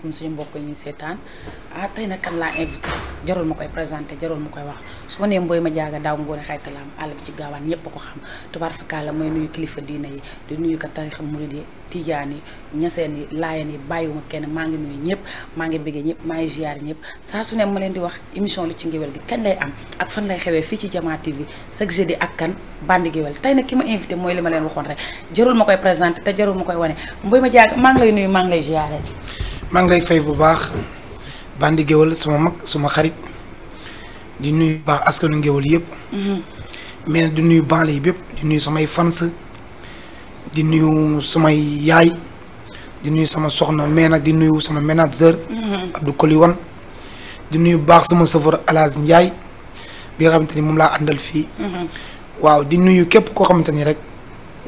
asalaamaaleykum suñu mbokk yi ñuy seetaan tey nag kan laa invité jarul ma koy présenté jarul ma koy wax su ma nee Mboye Madiaga daaw ngoone xaytalaam àll bi ci gaawaan ñëpp a ko xam tubaarfakala mooy nuyu kilifa diina yi di nuyu ka tarixa murid yi tijaan yi ñaseen yi laayeen yi bàyyiwuma kenn maa ngi nuyu ñëpp maa ngi bëggee ñëpp maa ngi ziar ñëpp saa su ne ma leen di wax émission li ci ngéwél gi kañ lay am ak fan lay xewee fii ci Diama TV chaque jeudi ak kan bandi géwél tey nag ki ma invité mooy li ma leen waxoon rek jarul ma koy présenté te jarul ma koy wane Mboye Madiaga maa ngi lay nuyu maa ngi lay ziare. maa ngi lay fay bu baax bandi géwél suma mag suma xarit di nuyu baax askanu ngéwél yëpp mais di nuyu banlieue bépp di nuyu samay fans di nuyu samay yaay di nuyu sama soxna mais nag di nuyu sama manager Abdou Koliwan di nuyu baax sama chauffeur Alaz Ndiaye bi nga xamante ni moom laa àndal fii waaw di nuyu képp koo xamante ni rek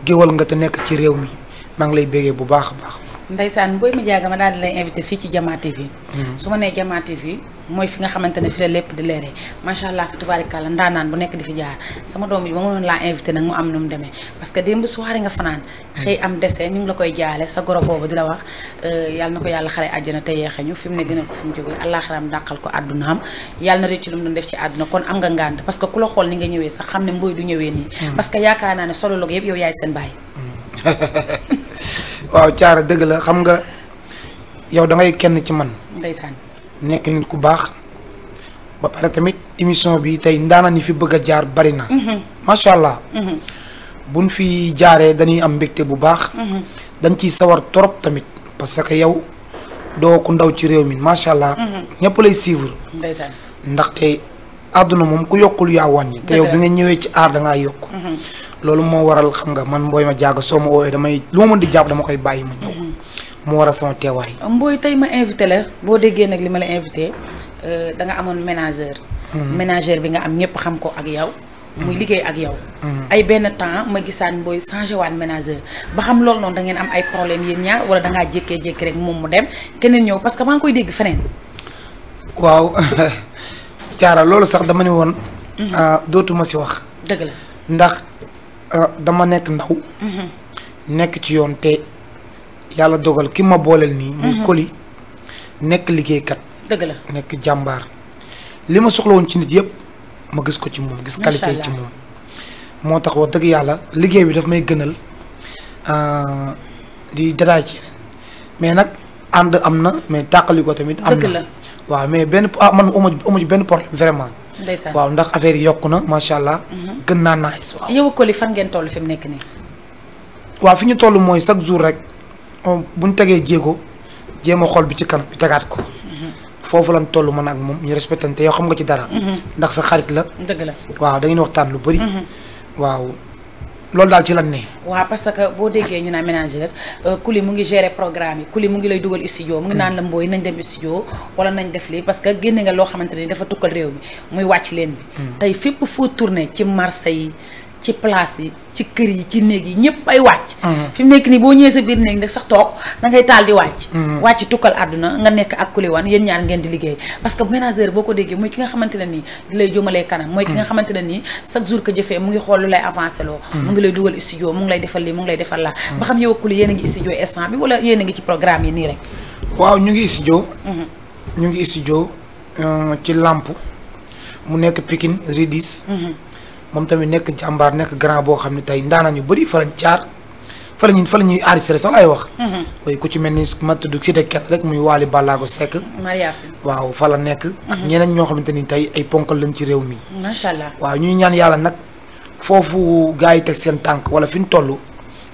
géwél nga te nekk ci réew mi maa ngi lay bégee bu baax a baax. Ndeysaan Mboye Madiaga ma daal di lay invité fii ci Diama TV su ma nee Diama TV mooy fi nga xamante ne fi la lépp di leeree macha allah fi tubaarikàlla ndaanaan bu nekk di fi jaar sama doom bi ba ma mënoon laa invité nag mu am nu mu demee parce que démb soirée nga fanaan xëy am dese ñu ngi la koy jaale sa goro boobu di la wax yàlla na ko yàlla xare àjjana te yeexañu fi mu ne gënal ko fi mu jógee àllaaxiraam dàqal ko àddunaam yàlla na rëcc lu mu doon def ci àdduna kon am nga ngànt parce que ku la xool ni nga ñëwee sax xam ne Mboye du ñëwee nii parce que yaakaar naa ne solo loog yëpp yow yaay seen baay waaw caara dëgg la xam nga yow da ngay kenn ci man. ndeysaan nekk nit ku baax ba pare tamit émission bi tey ndaanaan yi fi bëgg a jaar bari na. macha allah. buñ fi jaaree dañuy am mbégte bu baax. dañ ciy sawar trop tamit parce que yow doo ku ndaw ci réew mi macha allah. ñëpp lay suivre. ndeysaan ndaxte àdduna moom ku yokkul yaa wàññi. te yow bi nga ñëwee ci aar da ngaa yokk. loolu moo waral xam nga man Mboye Madiaga soo ma woowee damay lu ma mën di jàpp dama koy bàyyi ma ñëw. moo waral sama teewaay. Mboye tey ma invité la boo déggee nag li ma la invité da nga amoon ménageur. ménageur bi nga am ñëpp xam ko ak yow. muy liggéey ak yow. ay benn temps ma gisaan Mboye changé waat ménageur ba xam loolu noonu da ngeen am ay problème yéen ñaar wala da ngaa jékkee-jékki rek moom mu dem keneen ñëw parce que maa ngi koy dégg feneen. waaw caara loolu sax dama ne woon. dootuma si wax. dëgg la ndax dama nekk ndaw. nekk ci yoon te. yàlla dogal ki ma booleel nii. muy Koli nekk liggéeykat. dëgg la nekk jàmbaar. li ma soxla woon ci nit yëpp ma gis ko ci moom gis qualité yi ci moom. moo tax wax dëgg yàlla liggéey bi daf may gënal di dadaay ci yeneen mais nag ànd am na mais tàqali ko tamit. am na dëgg la waaw mais benn man amu ci benn problème vraiment. ndeysaan waaw ndax affaire yi yokku na macha allah. gën naa nice waaw. yow Koli fan ngeen toll fi mu nekk nii. waaw fi ñu toll mooy chaque jour rek. bu ñu tegee jéego jéem a xool bi ci kanam bi tegaat ko. foofu lañ toll man ak moom ñu respecté te yow xam nga ci dara. ndax sa xarit la. dëgg la waaw da ngeen waxtaan lu bëri. waaw loolu daal ci lan ne. waaw parce que boo déggee ñu naan ménageur Kuli mu ngi gérer programme yi Kuli mu ngi lay dugal studio mu ngi naan la Mboye nañ dem studio wala nañ def lii parce que génne nga loo xamante ni dafa tukkal réew mi muy wàcc leen bi. tey fépp foo tourné ci marché yi. ci place yi ci kër yi ci néeg yi ñëpp ay wàcc fi mu nekk nii boo ñëwee sa biir néeg nag sax toog da ngay taal di wàcc wàcc tukkal àdduna nga nekk ak Koliwan yéen ñaar ngeen di liggéey parce que ménageur boo ko déggee mooy ki nga xamante ne nii di lay jëmalee kanam mooy ki nga xamante ne nii chaque jour que jëfee mu ngi xool lu lay avancé loo mu ngi lay dugal studio mu ngi lay defal lii mu ngi lay defal laa ba xam yow ak Koli yéen a ngi studio instant bi wala yéen a ngi ci programme yi nii rek waaw ñu ngi studio ñu ngi studio ci lamp mu nekk Pikine Ridis moom tamit nekk jàmbaar nekk grand boo xam ne tey ndaanaan yu bëri fa lañ caar fa la ñuy enregistré sax ay wax. waaye ku ci mel ni ma tudd si de kenn rek muy Waly Ballago Seck. Mariasin waaw fa la nekk. ak ñeneen ñoo xamante ni tey ay ponkal lañ ci réew mi. macha allah waaw ñuy ñaan yàlla nag foofu gars yi teg seen tànk wala fi ñu toll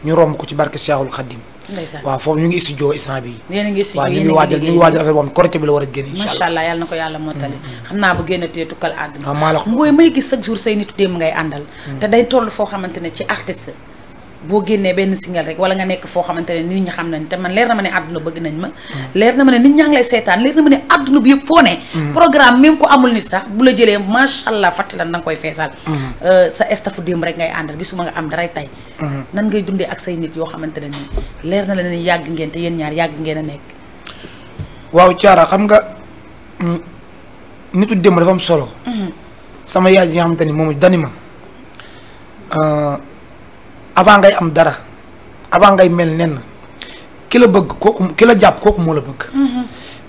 ñu romb ko ci barke Cheikhul Khadim. ndeysaan waaw foofu ñu ngi studio instant bii. yéen a ngi studio waaw ñu ngi waajal affaire boo xam ne Korité bi la war a génn incha allah macha allah yàlla na ko yàlla mottali xam naa bu génnatee tukkal àdduna waaw maa la ko Mboye may gis chaque jour say nitu démb ngay àndal te day toll foo xamante ne ci artiste boo génnee benn single rek wala nga nekk foo xamante ne nit ñi xam nañ te man leer na ma ne àdduna bëgg nañ ma leer na ma ne nit ñaa ngi lay seetaan leer na ma ne àdduna bi yëpp foo ne programme même ko amul nit sax bu la jëlee macha allah fàtti lan da nga koy feesal sa staffu démb rek ngay àndal gisuma nga am daray tay nan ngay dundee ak say nit yoo xamante ne nii leer na la ne yàgg ngeen te yéen ñaar yàgg ngeen a nekk waaw Thiara xam nga nitu démb dafa am solo sama yaay ji nga xamante ni moom dani ma avant ngay am dara avant ngay mel nen ki la bëgg kooku ki la jàpp kooku moo la bëgg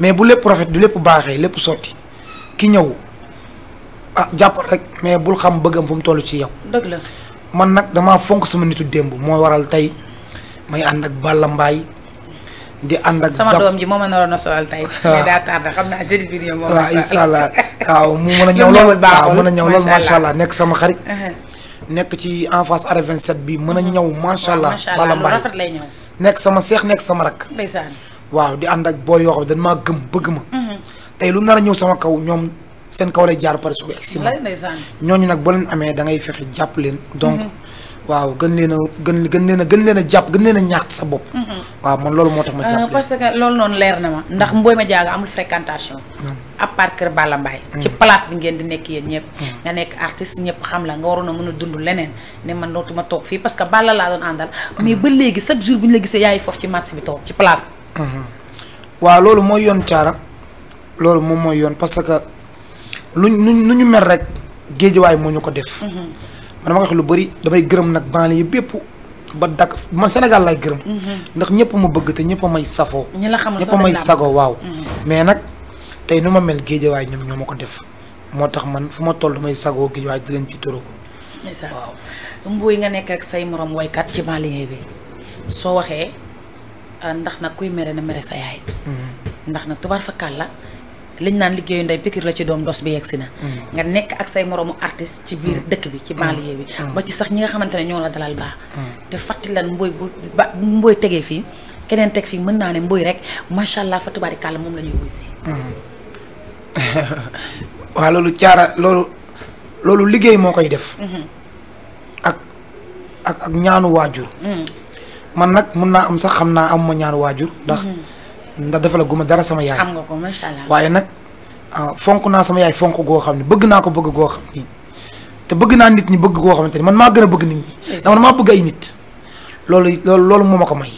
mais bu lépp rafet du lépp baaxee lépp sotti ki ñëw jàppal rek mais bul xam bëggam fu mu toll ci yow. dëgg la man nag damaa fonk sama nitu démb moo waral tey may ànd ak Balla Mbaye di ànd ak. sama doom ji moo ma naroon a solal tey. mais daa tardé xam naa jeudi bi ñëw moom. waaw incha allah waaw mu mën a ñëw lool waaw mën a ñëw lool macha allah nekk sama xarit. nekk ci en face arrêt 27 bi mën a ñëw macha allah. Balla Mbaye rafet lay ñëw. nekk sama seex nekk sama rakk. ndeysaan. waaw di ànd ak booy yoo xam ne dañ maa gëm bëgg ma. tey lu nar a ñëw sama kaw ñoom seen kaw lay jaar pare su ko egg si ma. ñooñu nag boo leen amee da ngay fexe jàpp leen. donc waaw gën leen a jàpp gën leen a ñaax sa bopp. waaw man loolu moo tax ma jàpp parce que loolu noonu leer na ma ndax Mboye Madiaga amul fréquentation. à part kër Balla Mbaye ci place bi ngeen di nekk yéen ñëpp. nga nekk artiste ñëpp xam la nga waroon a mën a dund leneen ne man dootuma toog fii parce que Balla laa doon àndal. mais ba léegi chaque jour bu ñu la gisee yaay foofu ci marché bi toog ci place bi. waaw loolu mooy yoon caara loolu moom mooy yoon parce que lu ñu mel rek géejawaay moo ñu ko def. man dama wax lu bëri damay gërëm nag banlieue yi bépp ba Dakar man Sénégal lay gërëm. ndax ñëpp ma bëgg te ñëpp a may safoo. ñi la xamul ñëpp a may sago waaw. mais nag tey nu ma mel géejawaay ñoom ñoo ma ko def moo tax man fu ma toll damay sagoo géejawaay di leen ci toro. waaw Mboye nga nekk ak say morom waykat ci banlieue bi soo waxee ndax nag kuy mere na mere sa yaay. ndax nag tubaar fakkaat la. liñ naan liggéeyu ndey pikir la ci doom dos bi yegsi na. nga nekk ak say moroomu artiste ci biir dëkk bi ci banlieue bi. ba ci sax ñi nga xamante ne ñoo la dalal baax. te fàttali lan Mboye bu Mboye tegee fii keneen teg fii mën naa ne Mboye rek macha allah fa tubaarikàlla moom la ñuy wuy si. waaw loolu caara loolu liggéey moo koy def. ak ñaanu waajur. man nag mun naa am sax xam naa am ma ñaanu waajur ndax dafa la guma dara sama yaay. am nga ko macha allah waaye nag fonk naa sama yaay fonk goo xam ne bëgg naa ko bëgg goo xam ni te bëgg naa nit ñi bëgg goo xamante ni man maa gën a bëgg nit ñi. dama damaa bëgg ay nit. loolu moo ma ko may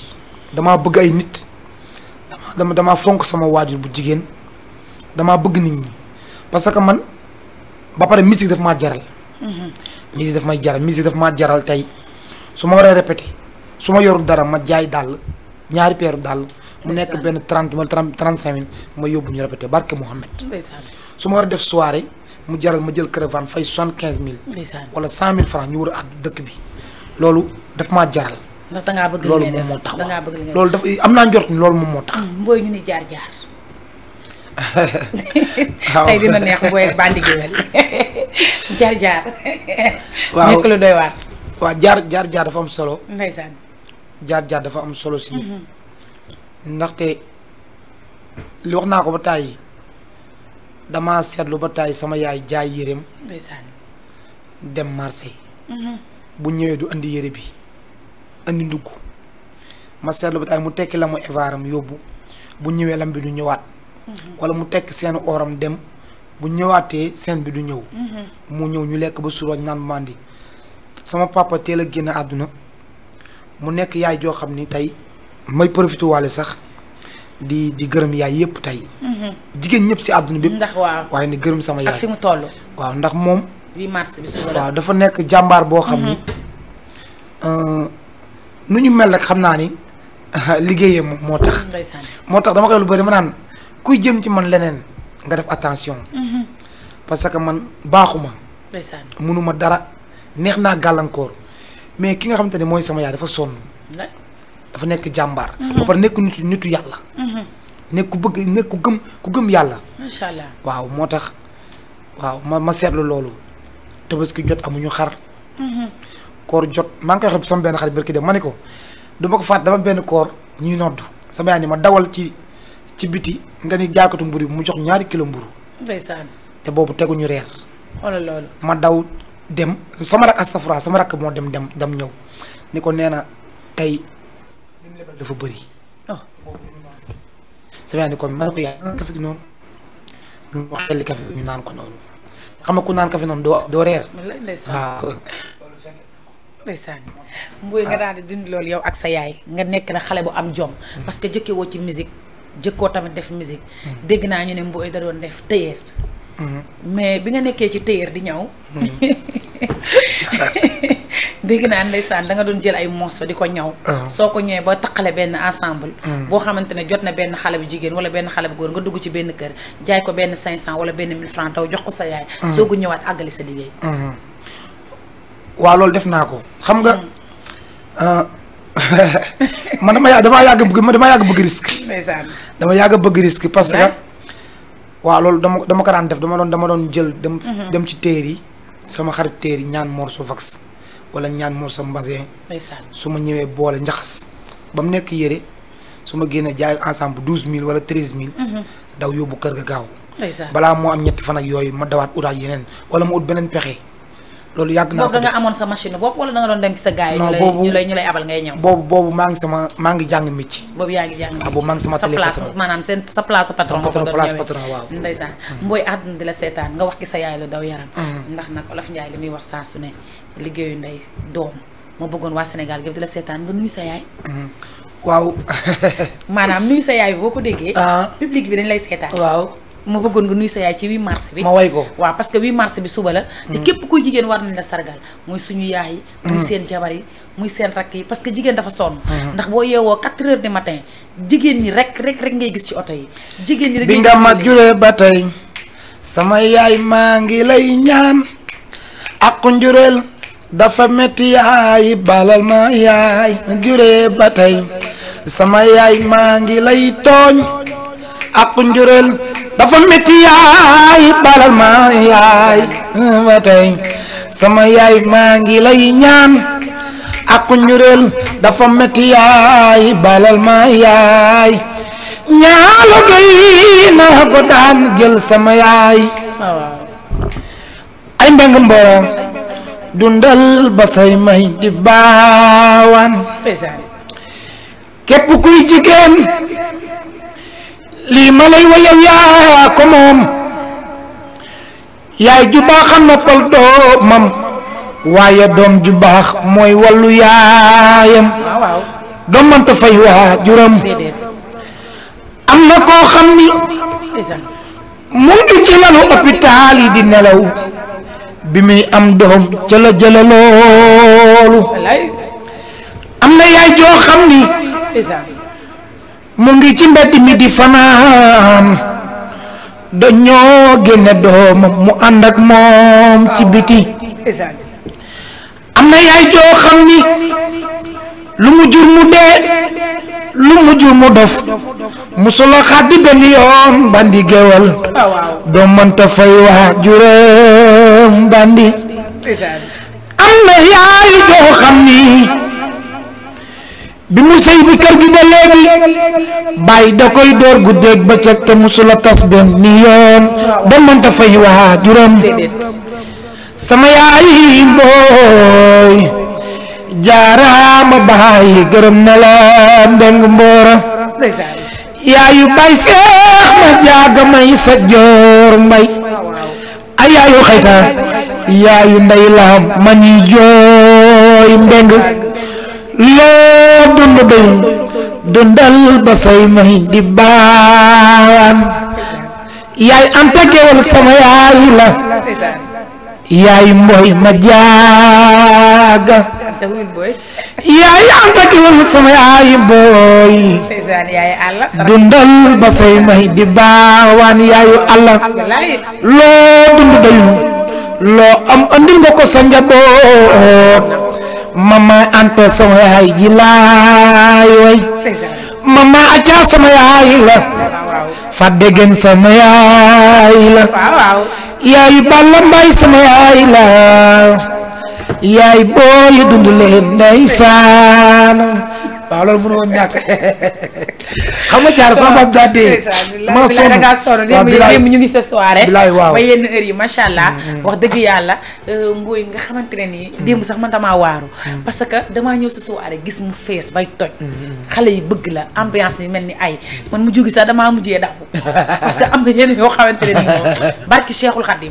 damaa bëgg ay nit damaa fonk sama waajur bu jigéen damaa bëgg nit ñi parce que man ba pare musique daf maa jaral. musique daf may jaral musique daf maa jaral tey su ma waree répété su ma yorul dara ma jaay dàll ñaari peeru dàll. mu nekk benn 30 wala 35 000 ma yóbbu ñu répété barke Mouhamed. su ma war a def soirée mu jaral ma jël caravane fay 75 000. wala 100 000 francs ñu war a àddu dëkk bi. loolu daf maa jaral. ndax dangaa bëgg loolu moom moo tax loolu dafa am naa njort ni loolu moom moo tax. Mboye ñu ni jaar. waaw tey dina neex Mboye ak Bandi Guewel jaar. waaw nekk lu doy waar. waaw jaar dafa am solo. ndeysaan. jaar dafa am solo si. ndaxte li wax naa ko ba tàyyi damaa seetlu ba tàyyi sama yaay jaay yéreem dem marché bu ñëwee du indi yére bi indi ndugg ma seetlu ba tàyyi mu tekki la mu evaaram yóbbu bu ñëwee lam bi du ñëwaat wala mu tekki seen oram dem bu ñëwaatee seen bi du ñëw mu ñëw ñu lekk ba suroñ naan mandi sama papa teel a génn àdduna mu nekk yaay joo xam ni tey may profité waale sax di gërëm yaay yëpp tey. jigéen ñëpp si àdduna bi. ndax waaw waaye ni gërëm sama yaay ak fi mu toll. waaw ndax moom. 8 mars bi suba waaw dafa nekk jàmbaar boo xam ni. nu ñu mel rek xam naa ni liggéeyam moo tax. moo tax dama koy lu bëri dama naan kuy jëm ci man leneen nga def attention. parce que man baaxuma. mënuma dara neex naa gàllankoor mais ki nga xamante ne mooy sama yaay dafa sonn. dafa nekk jàmbaar. ba pare nekk nitu yàlla. nekk ku bëgg nekk ku gëm yàlla. macha allah waaw moo tax waaw ma seetlu loolu. tabaski jot amuñu xar. koor jot maa ngi koy wax sama benn xarit barki dem ma ne ko du ma ko fàtte dama benn koor ñuy noddu sama yaay ni ma dawal ci biti nga ni jaaykatu mburu bi mu jox 2 kilo mburu. ndeysaan. te boobu teguñu reer. xoolal loolu. ma daw dem sama rak astafra sama rakk moo dem ñëw ni ko nee na tey. dafa bëri. sama yaay ni ko ma ne ko yaay kafe gi noonu ñu wax xelli kafe ñu naan ko noonu xam nga ku naan kafe noonu doo reer. waaw. ndeysaan Mboye nga daal di dindi loolu yow ak sa yaay nga nekk na xale bu am jom. parce que jëkkee woo ci musique jëkkoo tamit def musique. dégg naa ñu ne Mboye da doon def tailleur. mais bi nga nekkee ci tailleur di ñëw. dégg naa ndeysaan da nga doon jël ay morceau di ko ñaw. soo ko ñëwee ba taqale benn ensemble. boo xamante ne jot na benn xale bu jigéen wala benn xale bu góor nga dugg ci benn kër jaay ko benn 500 wala benn 1000 francs taw jox ko sa yaay. soo ko ñëwaat àggali sa liggéey. waaw loolu def naa ko xam nga man dama yàgg bëgg risque. ndeysaan dama yàgg bëgg risque parce que. waaw loolu dama ko daan def dama doon jël dem ci téer yi sama xarit téer yi ñaan morceau vax wala ñaan morceau mbasin. su ma ñëwee boole njaxas ba mu nekk yére su ma génnee jaay ensemble 12000 wala 13000. daw yóbbu kër ga gaaw. balaa moo am ñetti fan ak yooyu ma dawaat utaat yeneen wala ma ut beneen pexe. loolu yàgg naa ko boobu da nga amoon sa machine bopp wala da nga doon dem ci sa gars yi. non boobu ñu lay abal ngay ñëw. boobu maa ngi jàng métier. boobu yaa ngi jàng métier boobu maa ngi sama télé patron maanaam sa place patron. sa place patron waaw. ndeysaan mbooy àdduna di la seetaan nga wax ki sa yaay lu daw yaram. ndax nag Olof Njaay li muy wax saa su ne liggéeyu ndey doom ma bëggoon waa Sénégal gépp di la seetaan nga nuyu sa yaay. waaw. maanaam nuyu sa yaay bi boo ko déggee. public bi dañ lay seetaan. waaw. ma bëggoon nga nuyu sa yaay ci 8 mars bi. ma way ko waaw parce que 8 mars bi suba la. te képp kuy jigéen war nañ la sargal muy suñu yaay yi. muy seen jabar yi muy seen rakk yi parce que jigéen dafa sonn. ndax boo yeewoo 4 heures du matin jigéen ñi rek ngay gis ci oto yi. jigéen ñi rek bi nga ma juree ba tey sama yaay maa ngi lay ñaan ak njureel dafa metti yaay balal ma yaay juree ba tey sama yaay maa ngi lay tooñ ak njureel dafa metti yaay balal ma yaay ba tey sama yaay maa ngi lay ñaan ak njureel dafa metti yaay balal ma yaay ñaalo gay naa ko daan jël sama yaay ay mbeng mboro dundal ba say may di baawaan képp kuy jigéen lii ma lay wayal yaa ko moom yaay ju baax a noppal doomam waaye doom ju baax mooy wallu yaayam doom mënta fay waajuram am na koo xam ni mu ngi ci lalu hôpital yi di nelaw bi muy am doom ca la jëla loolu am na yaay joo xam ni mu ngi ci mbedd mi di fanaan dañoo génne doomam mu ànd ak moom ci biti am na yaay joo xam ni lu mu jur mu dee lu mu jur mu dof musula xaddi benn yoon bandi géwal doo mënta fay waajuram bandi am na yaay joo xam ni bi mu sëy bi kër gi ba léegi bàyyi da koy door guddeeg bëccëg te musula tas benn yoon doo mënta fay waajuram sama yaay mbooy jaaraama baay gërëm na la ndeng mboora yaayu bay seex ma jaaga may sa joor mbay ay yaayu xayta yaayu ndey laam ma ni jooy mbeng loo dund doy dundal ba say may di baan yaay anta gewal sama yaay la yaay mbooy ma jaaga yaay anta gewal sama yaay mbooy dundal ba say may di baawaan yaayu Allah loo dund doyul loo am andil nga ko sa njaboot mama anta sama yaay ji laay way mama acca sama yaay la fa degen sama yaay la yaay Balla Mbaay sama yaay la yaay booy dund leen ndeysaan waaw loolu mënoo ñàkk xam nga jaar sama bopp daa dee ma sonn da ngaa sonn démb ñu ngi sa soirée bilaay waaw ba yenn heure yi macha allah wax dëgg yàlla mbooy nga xamante ne nii démb sax man damaa waaru parce que damaa ñëw sa soirée gis mu fees bay toj xale yi bëgg la ambiance yi mel ni ay man mu jógi sax damaa mujjee daw parce que am na yenn yoo xamante ne nii moom barki Cheikhul Khadim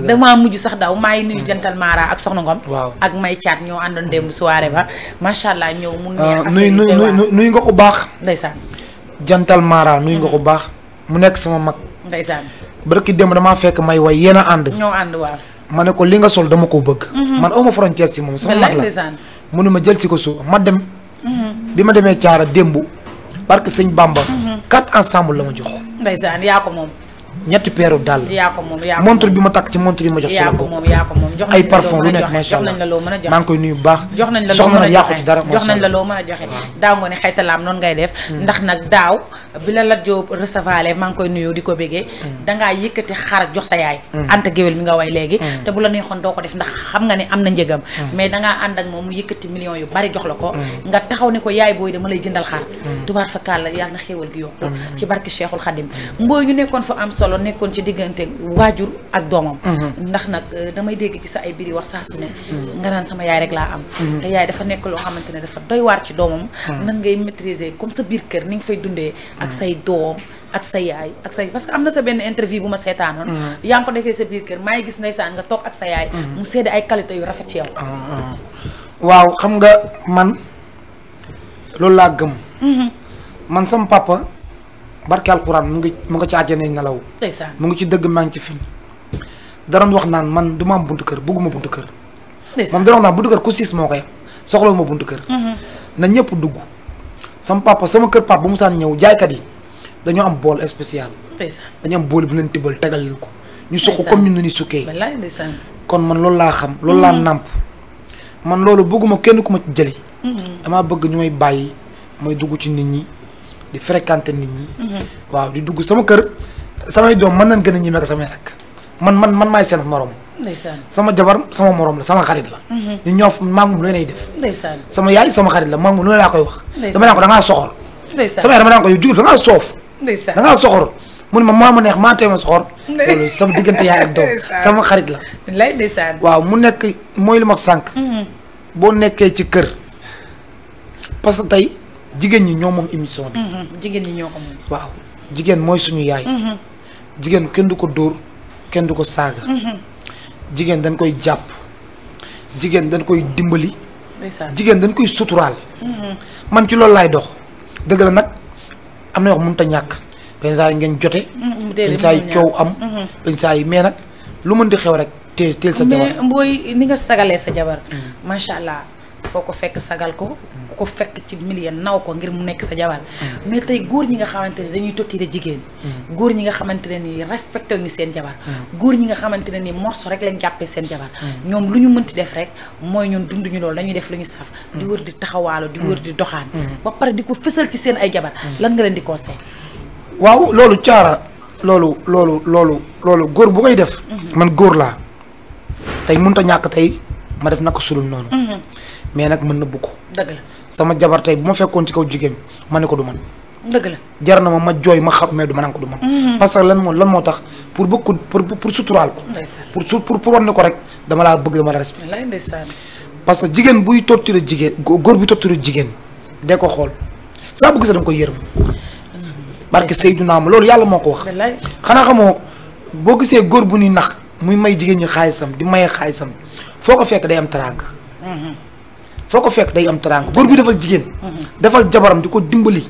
damaa mujj sax daw maa ngi nuyu jantal Mara ak Soxna Ngom ak May Thiat ñoo àndoon démb soirée ba macha allah ñëw mu nuyu nga ko baax ndeysaan jantal Mara nuyu nga ko baax mu nekk sama mag ndeysaan barki démb damaa fekk may way yéen a ànd ñoo ànd waaw ma ne ko li nga sol dama koo bëgg. man awma frontière si moom sama mag la mu ne ma jël si ko suuf ma dem. bi ma demee caara démb parce que sëñ Bamba. 4 ensemble la ma jox. ndeysaan yaa ko moom. ñetti peeru dàll. yaa ko moom yaa ko montre bi ma takk ci montre yi ma jox. yaa ko moom yaa ko moom ay parfum lu nekk macha allah jox nañ la loo mën a joxe. maa ngi koy nuyu bu baax. jox nañ la loo soxna mën a nag yàqu ci dara jox nañ la loo mën a joxe. daaw nga ne xaytalaam noonu ngay def. ndax nag daaw bi la Lat Diop recevoir maa ngi koy nuyu di ko bégee. dangaa yëkkati xar jox sa yaay. Anta Géwél mi nga way léegi. te bu la neexoon doo ko def ndax xam nga ne am na njëgam. mais dangaa ànd ak moom mu yëkkati millions yu bari jox la ko. nga taxaw ne ko yaay booy dama lay jëndal xar. tubaar fa kàlla yàlla na xéewal gi yokku ci barki Cheikhul Khadim mbooy ñu nekkoon fa am solo nekkoon ci diggante waajur ak doomam ndax nag damay dégg ci sa ay biri wax saa su ne nga naan sama yaay rek laa am te yaay dafa nekk loo xamante ne dafa doy waar ci doomam nan ngay maîtriser comme sa biir kër ni nga fay dundee ak say doom ak sa yaay ak say parce que am na sa benn interview bu ma seetaanoon yaa ngi ko defee sa biir kër maa ngi gis ndeysaan nga toog ak sa yaay mu seede ay qualité yu rafet ci yow waaw xam nga man loolu laa gëm man sama papa barke alxuraan mu nga ci àjjana nelaw mu ngi ci dëgg maa ngi ci fin daroon wax naan man du ma am buntu kër bëgguma buntu kër moom daroon wax naan buntu kër ku siis moo koy soxla ma buntu kër na ñëpp dugg sama papa sama kër papa bu mu saan ñëw jaaykat yi dañoo am bool spécial dañoo am bool bu leen tibbal tegal leen ko ñu suq comme ñu ni sukkee kon man loolu laa xam loolu laa nàmp man loolu bëgguma kenn ku ma ci jëli damaa bëgg ñu may bàyyi may dugg ci nit ñi di fréquenter nit ñi waaw di dugg sama kër samay doom mën nañ gën a ñi mekk samay rek man maay seen morom sama jabar sama morom la sama xarit la ñu ñoo maa ngi moom lu lay def sama yaay sama xarit la maa ngi moom lu laa koy wax dama naan ko da ngaa soxor sama yaay dama naan ko yow jugul da ngaa soof da ngaa soxor mu ne ma maa ma neex maa tee ma soxor loolu sama diggante yaay ak doom sama xarit la waaw mu nekk mooy li ma sànq boo nekkee ci kër parce que tey jigéen ñi ñoo moom émission bi jigéen ñi ñoo ko moom waaw jigéen mooy suñu yaay jigéen kenn du ko dóor kenn du ko saaga jigéen dañ koy jàpp jigéen dañ koy dimbali jigéen dañ koy suturaal man ci loolu laay dox dëgg la nag am na yoo xam mënut a ñàkk benn saa yi ngeen jote benn saa yi coow am benn saa yi mais nag lu mën di xew rek teel sa jabar mais mbooy ni nga sagalee sa jabar macha allah foo ko fekk sagal ko ku ko fekk ci million naw ko ngir mu nekk sa jabar mais tey góor ñi nga xamante ne dañuy tottire jigéen góor ñi nga xamante ne ni respecté ñu seen jabar góor ñi nga xamante ne ni morso rek lañ jàppee seen jabar ñoom lu ñu mënti def rek mooy ñun dunduñu loolu dañuy def lu ñu saf di wër di taxawaalo di wër di doxaan ba pare di ko fësal ci seen ay jabar lan nga leen di conseil waaw loolu caara loolu góor bu koy def man góor laa tey mënut a ñàkk tey ma def naka sulul noonu mais nag mën na bu ko dëgg la sama jabar tey bu ma fekkoon ci kaw jigéen ma ne ko du man dëgg la jar na ma jooy ma xaru mais du ma naan ko du man parce que lan moo tax pour bëgg ko pour suturaal ko pour wan ne ko rek dama laa bëgg dama la respecté parce que jigéen buy torturer jigéen góor buy torturer jigéen de ko xool saa bu gisee danga koy yërëm barke Seydina ma loolu yàlla moo ko wax xanaa xamoo boo gisee góor bu ñuy nax muy may jigéen ñi xaalisam di maye xaalisam foo ko fekk day am teraanga foo ko fekk day am teraanga góor bi defal jigéen defal jabaram di ko dimbali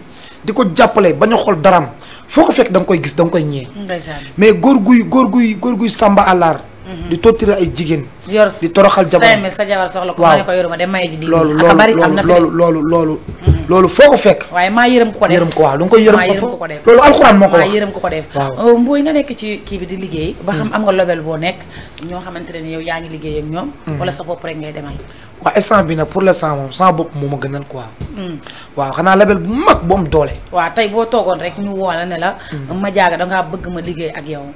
di ko jàppale bañ a xool daram foo ko fekk da nga koy gis da nga koy ñee mais góor guy sàmba àllaar di torturer ay jigéen di toroxal jabaram 5000 sa jabar soxla ko ma ne ko yoruma dem maye ji di loolu foo ko fekk waaye maa yërëm ko def waaw da nga koy yërëm ko def loolu alxuraan moo ko wax maa yërëm ko def waaw mbooy nga nekk ci kii bi di liggéey ba xam am nga lobel boo nekk ñoo xamante ne yow yaa ngi liggéey ak ñoom wala sa bopp rek ngay demal waaw instant bi nag pour l'instant moom sama bopp moo ma gënal quoi waaw xanaa label bu mag bu am doole waaw tey boo toogoon rek ñu woo la ne la ma jaaga dangaa bëgg ma liggéey ak yow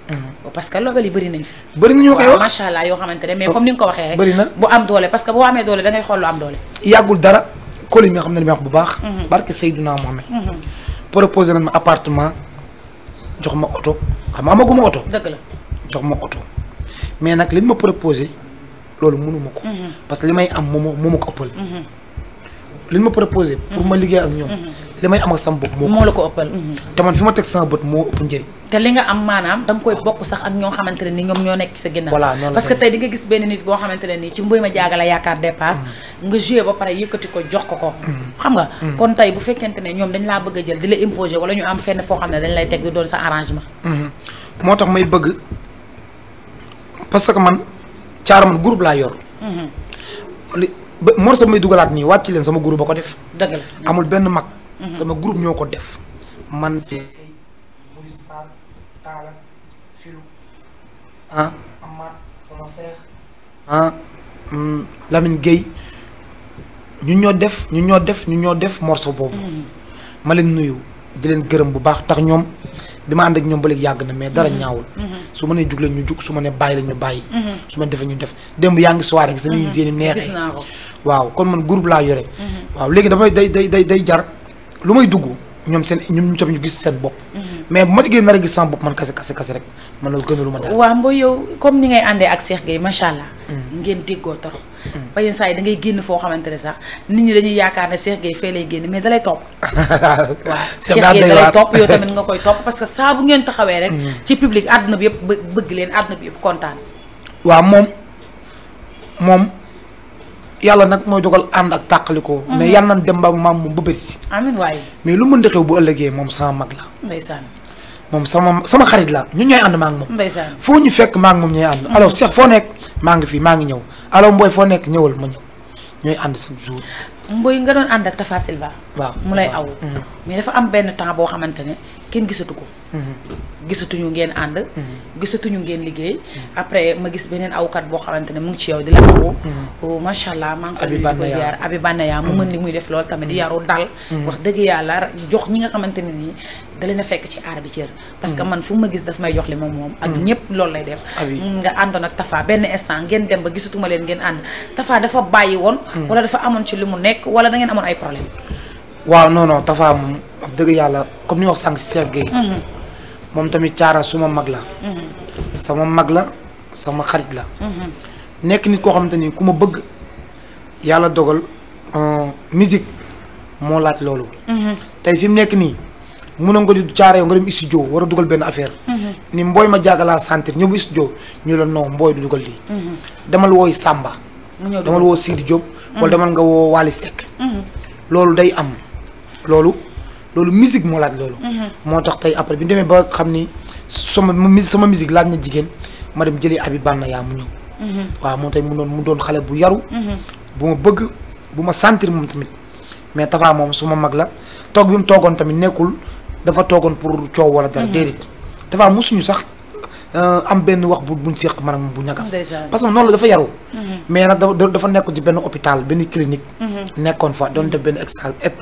parce que label yi bëri nañ fi bëri na ñoo koy wax macha allah yoo xamante ne mais comme ni nga ko waxee rek bëri na bu am doole parce que boo amee doole da ngay xool lu am doole yàggul dara Coly mi nga xam ne li may wax bu baax barke Seydina Mohamed proposé nañ ma appartement jox ma oto xam nga amaguma oto dëgg la jox ma oto mais nag li ñu ma proposé loolu mënuma ko parce que li may am moo ma ko ëppal li ñu ma proposé pour ma liggéey ak ñoom li may am ak sama bopp moo la ko ëppal te man fi ma teg sama bët moo ëpp njëriñ te li nga am maanaam da nga koy bokk sax ak ñoo xamante ne ni ñoom ñoo nekk ci sa ginnaaw voilà noonu parce que tey di nga gis benn nit boo xamante ne nii ci Mboy ma jaaga la yaakaar dépasse nga joué ba pare yëkkati ko jox ko xam nga kon tey bu fekkente ne ñoom dañ laa bëgg a jël di la imposer wala ñu am fenn foo xam ne dañ lay teg di doon sa arrangement moo tax may bëgg parce que man caara man groupe laa yor. li ba morceau may dugalaat nii wàcc leen sama groupe ba ko def. dëgg la amul benn mag. sama groupe ñoo ko def. man si. muy Saal Taala Filu Amath sama seex. Lamine Gueye ñu ñoo def morceau boobu. ma leen nuyu di leen gërëm bu baax tax ñoom bi ma ànd ak ñoom ba léegi yàgg na mais dara ñaawul. su ma nee jug leen ñu jug su ma nee bàyyi leen ñu bàyyi. su ma defee ñu def démb yaa ngi soirée gi sa nuyu yéen neexee. waaw kon man groupe laa yore. waaw léegi dafay day jar lu may dugg ñoom tamit ñu gis seen bopp. mais bu ma ci gën nar a gis sama bopp man kase rek man loolu gënalu ma dara. waaw Mboye yow comme ni ngay àndee ak Cheikh Gueye macha allah. ngeen déggoo trop. ba yenn saa yi da ngay génn foo xamante ne sax nit ñi dañuy yaakaar ne Cheikh Gueye fee lay génn mais dalay topp. waaw Cheikh Gueye dalay topp yow tamit nga koy topp parce que saa bu ngeen taxawee rek. ci public àdduna bi yëpp bëgg leen àdduna bi yëpp kontaan. waaw moom yàlla nag mooy dogal ànd ak tàqalikoo. mais yàlla nañ dem ba maam moom ba bëri si. amiin waaye. mais lu mën di xew bu ëllëgee moom sama mag la. ndeysaan. moom sama xarit la ñun ñooy ànd maa ngi moom. ndeysaan foo ñu fekk maa ngi moom ñooy ànd. alors Cheikh foo nekk maa ngi fii maa ngi ñëw alors Mboye foo nekk ñëwal ma ñëw ñooy ànd chaque jour. Mboye nga doon ànd ak Tafa Silva. waaw mu lay aw. mais dafa am benn temps boo xamante ne kenn gisatu ko. gisatuñu ngeen ànd. gisatuñu ngeen liggéey. après ma gis beneen awkat boo xamante ne mu ngi ci yow di la awu. macha allah maa ngi koy nuyu di ko ziar Abi Banaya mu mën li muy def loolu tamit di yaru dal. wax dëgg yàlla jox ñi nga xamante ne nii da leen a fekk ci aar bi cër. parce que man fu ma gis daf may jox li moom. ak ñëpp loolu lay def. nga àndoon ak Tafa benn instant ngeen dem ba gisatuma leen ngeen ànd Tafa dafa bàyyi woon. wala dafa amoon ci li mu nekk wala da ngeen amoon ay problème. waaw non Tafa moom wax dëgg yàlla comme ni wax sànq si Cheikh Gueye. moom tamit caara suma mag la. sama mag la sama xarit la. nekk nit koo xamante ni ku ma bëgg yàlla dogal musique moo laaj loolu. tey fi mu nekk nii mënoon nga di caara yow nga dem studio war a dugal benn affaire. ni Mboye ma jàggalaa sentir ñëw bu studio ñu la non Mboye du dugal lii. demal wooy Samba. demal woo Sidi Diop. wala demal nga woo Wally Seck. loolu day am loolu musique moo laaj loolu. moo tax tey après bi ñu demee ba xam ni sama musique laaj na jigéen ma dem jëlee Abi Banaya mu ñëw. waaw moo tax mu doon xale bu yaru. bu ma bëgg bu ma sentir moom tamit mais Tafa moom suma mag la toog bi mu toogoon tamit nekkul dafa toogoon pour coow wala dara déedéet Tafa mosuñu sax am benn wax buñ seq maanaam bu ñagas. parce que noonu la dafa yaru. mais nag dafa nekkoon ci benn hôpital benn clinique. nekkoon fa doon def benn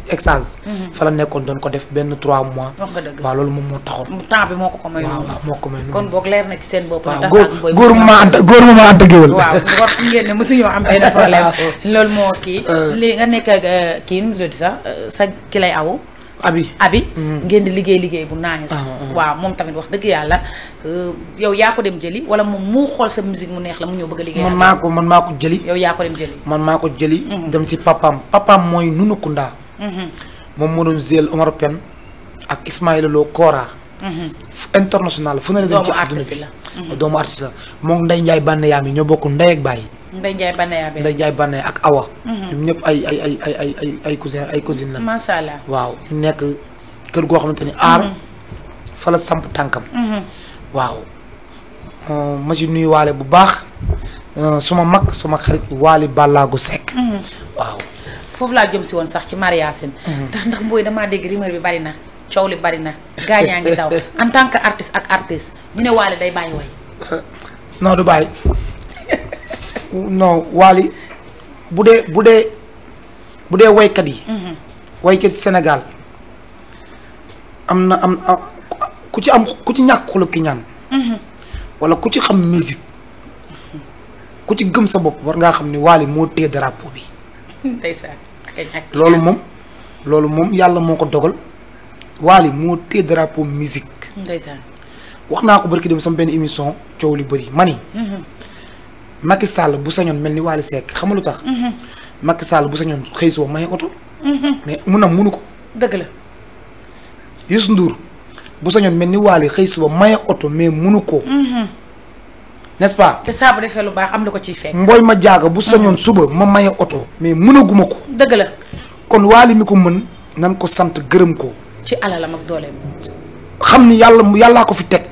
exage. fa la nekkoon doon ko def benn 3 mois. wax nga dëgg waaw loolu moom moo taxoon. temps bi moo ko may. waaw moo ko may. kon boog leer na ci seen bopp. waaw góor mu ma ànd géwël. waaw war ngeen ne mosuñoo am benn problème. loolu moo kii. li nga nekk ak kii nu mu tudd sax sa ki lay awu. Abi ngeen di liggéey bu nice. waaw moom tamit wax dëgg yàlla yow yaa ko dem jëli wala moom mu xool sa musique mu neex la mu ñëw bëgg a liggéey. man maa ko jëli. yow yaa ko dem jëli. man maa ko jëli. dem si papaam mooy Nunu Kunda. moom moo doon zéel Omar Pène ak Ismaïla Lo Kora. international fu ne la dem ci àdduna bi doomu artiste la moom Ndeye Ndiaye Banaya mi ñoo bokk ndey ak baay. Ndeye Ndiaye Banaya ak Awa. ñoom ñëpp ay cousine la. macha allah waaw ñu nekk kër goo xamante ni aar fa la samp tànkam. waaw ma si nuyu waale bu baax suma mag suma xarit Waly Ballago Seck. waaw foofu laa jëm si woon sax ci mariage ndax Mboye damaa dégg rumeur bi bari na coow li bari na gaañaa ngi daw en tant que artiste ak artiste ñu ne Waly day bàyyi way. non du bàyyi. non Waly bu dee waykat yi. waykat Sénégal am ku ci ñàkk xolu ki ñaan. wala ku ci xam musique ku ci gëm sa bopp war ngaa xam ni Waly moo téye drapeau bi. ndeysaan loolu moom yàlla moo ko dogal Waly moo téye drapeau musique. ndeysaan wax naa ko barki dem sama benn émission coow li bëri mani. Macky Sall bu sañoon mel ni Wally Seck xam nga lu tax. Macky Sall bu sañoon xëy soo may oto. mais munu ko. dëgg la. Youssou Ndour bu sañoon mel ni Waly xëy suba maye oto mais munu ko. n'est-ce pas. te saa bu defee lu baax am na ko ciy fekk. Mboye ma jaaga bu sañoon suba ma maye oto mais munaguma ko. dëgg la. kon Waly mi ko mën nan ko sant gërëm ko. ci alalam ak dooleem. xam ni yàllaa ko fi teg.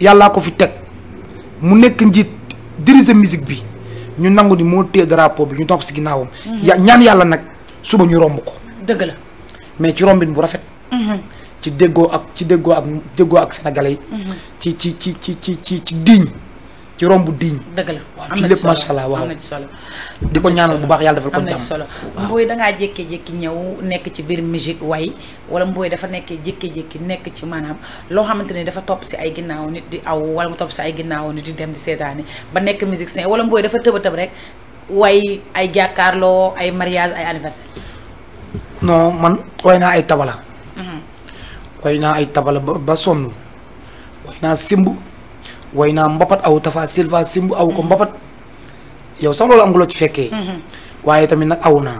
yàllaa ko fi teg mu nekk njiit diriger musique bi ñu nangu ni moo téye drapeau bi ñu topp si ginnaawam. ñaan yàlla nag suba ñu romb ko. dëgg la mais ci rombin bu rafet. ci déggoo ak sénégalais yi. ci diiñ ci romb diiñ. dëgg la waaw ci lépp macha allah waaw. am na ci solo di ko ñaanal bu baax yàlla defal ko am na ci jàmm. solo Mboye dangaa jékkee-jékki ñëw nekk ci biir musique way wala Mboye dafa nekkee jékkee-jékki nekk ci maanaam loo xamante ni dafa topp si ay ginnaaw nit di aw wala mu topp si ay ginnaaw nit di dem di seetaani ba nekk musicien wala Mboye dafa tëb a tëb rek way ay jàkkaarloo ay mariage ay anniversaire. non man way naa ay tabala. way naa ay tabala ba sonn way naa simb way naa mbapat aw Tafa Silva simb aw ko mbapat yow sax loolu am nga loo ci fekkee. waaye tamit nag aw naa.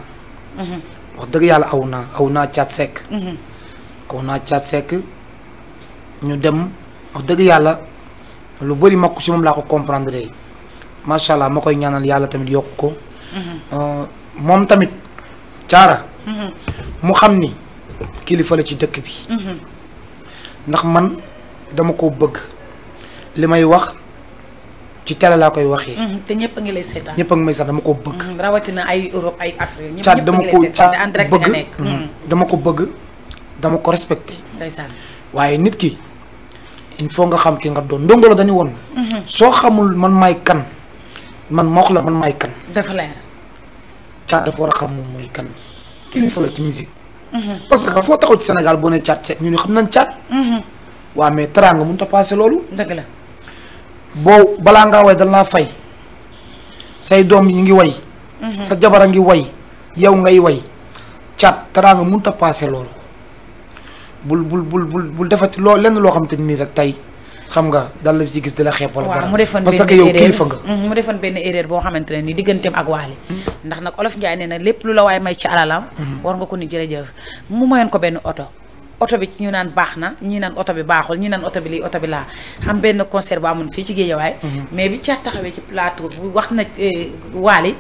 wax dëgg yàlla aw naa caat sekk. aw naa caat sekk ñu dem wax dëgg yàlla lu bëri makku ci moom laa ko comprendre macha allah ma koy ñaanal yàlla tamit yokk ko. moom tamit caara. mu xam ni kilifa la ci dëkk bi. ndax man dama ko bëgg li may wax ci télé laa koy waxee. te ñëpp a ngi lay seetaan. ñëpp a ngi may sax dama ko bëgg. rawatina ay Europe ay Afrique ñëpp caat dama ko bëgg dama ko bëgg dama ko respecté. ndeysaan waaye nit ki il faut nga xam ki nga doon ndongo la dañu woon. soo xamul man maay kan man ma wax la man maay kan. dafa leer. caat dafa war a xam moom mooy kan. kilifa la ci musique. parce que foo taxaw ci Sénégal boo nee caat sekk ñu ne xam nañ caat. waaw mais teraanga mënut a passé loolu. dëgg la. boo balaa ngaa way dañ laa fay say doom yi ngi way. sa jabar a ngi way yow ngay way caat teraanga mënut a passé loolu bul defati loo lenn loo xam te nii rek tey xam nga dal la ci gis di la xeeb wala dara parce que yow kilifa nga. mu defoon benn erreur boo xamante ne ni digganteem ak Wally ndax nag Olof Njaay nee na lépp lu la waaye may ci alalam. war nga ko ni jërëjëf mu mayoon ko benn oto bi ci ñu naan baax na ñii naan oto bi baaxul ñii naan oto bi lii oto bi laa am benn concert bu amoon fii ci Guédiawaye mais bi caat taxawee ci plateau bu wax na Wally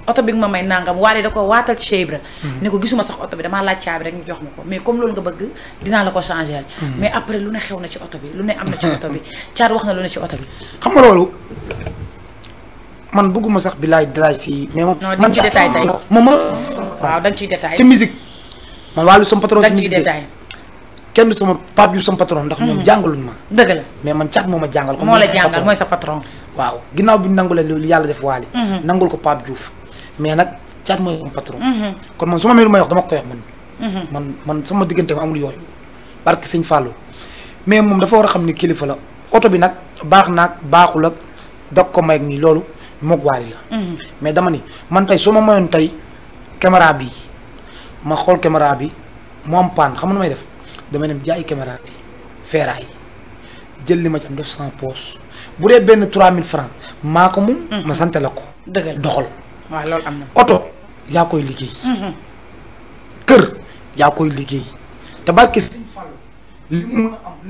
oto bi nga ma may nangam Wally da ko waatal ci Cheikh Ibra ni ko gisuma sax oto bi damaa laaj caabi rek ñu jox ma ko mais comme loolu nga bëgg dinaa la ko changer mais après lu ne xew na ci oto bi lu ne am na ci oto bi caat wax na lu ne ci oto bi. xam nga loolu man bëgguma sax bilaay daraay si. mais moom non dañ ci détail tey moom waaw dañ ciy détail ci musique man Wally sama patron ci dañ ciy musique détail kenn du sama Pape Diouf sama patron ndax ñoom jàngaluñ ma. dëgg la mais man caat moo ma jàngal. moo la jàngal mooy sa patron. waaw ginnaaw bi ñu nangulee lu yàlla def Wally nangul ko Pape Diouf mais nag caat mooy sama patron. kon man su ma mel lu may wax dama koy wax man. man sama diggante ma amul yooyu barke sëñ Fallou mais moom dafa war a xam ni kilifa la oto bi nag baax naag baaxul ak dag ko may ak nii loolu moog Wally la. mais dama ni man tey soo ma mayoon tey caméra bi ma xool caméra bi mu am paan xam nga nu may def damay dem jaay caméra bi feeraay jël li ma ci am def 100 poches bu dee benn 3000 francs maa ko moom. ma sante la ko. dëgg la doxal. waaw loolu am na. oto yaa koy liggéey. kër yaa koy liggéey te barke Sëñ Fall li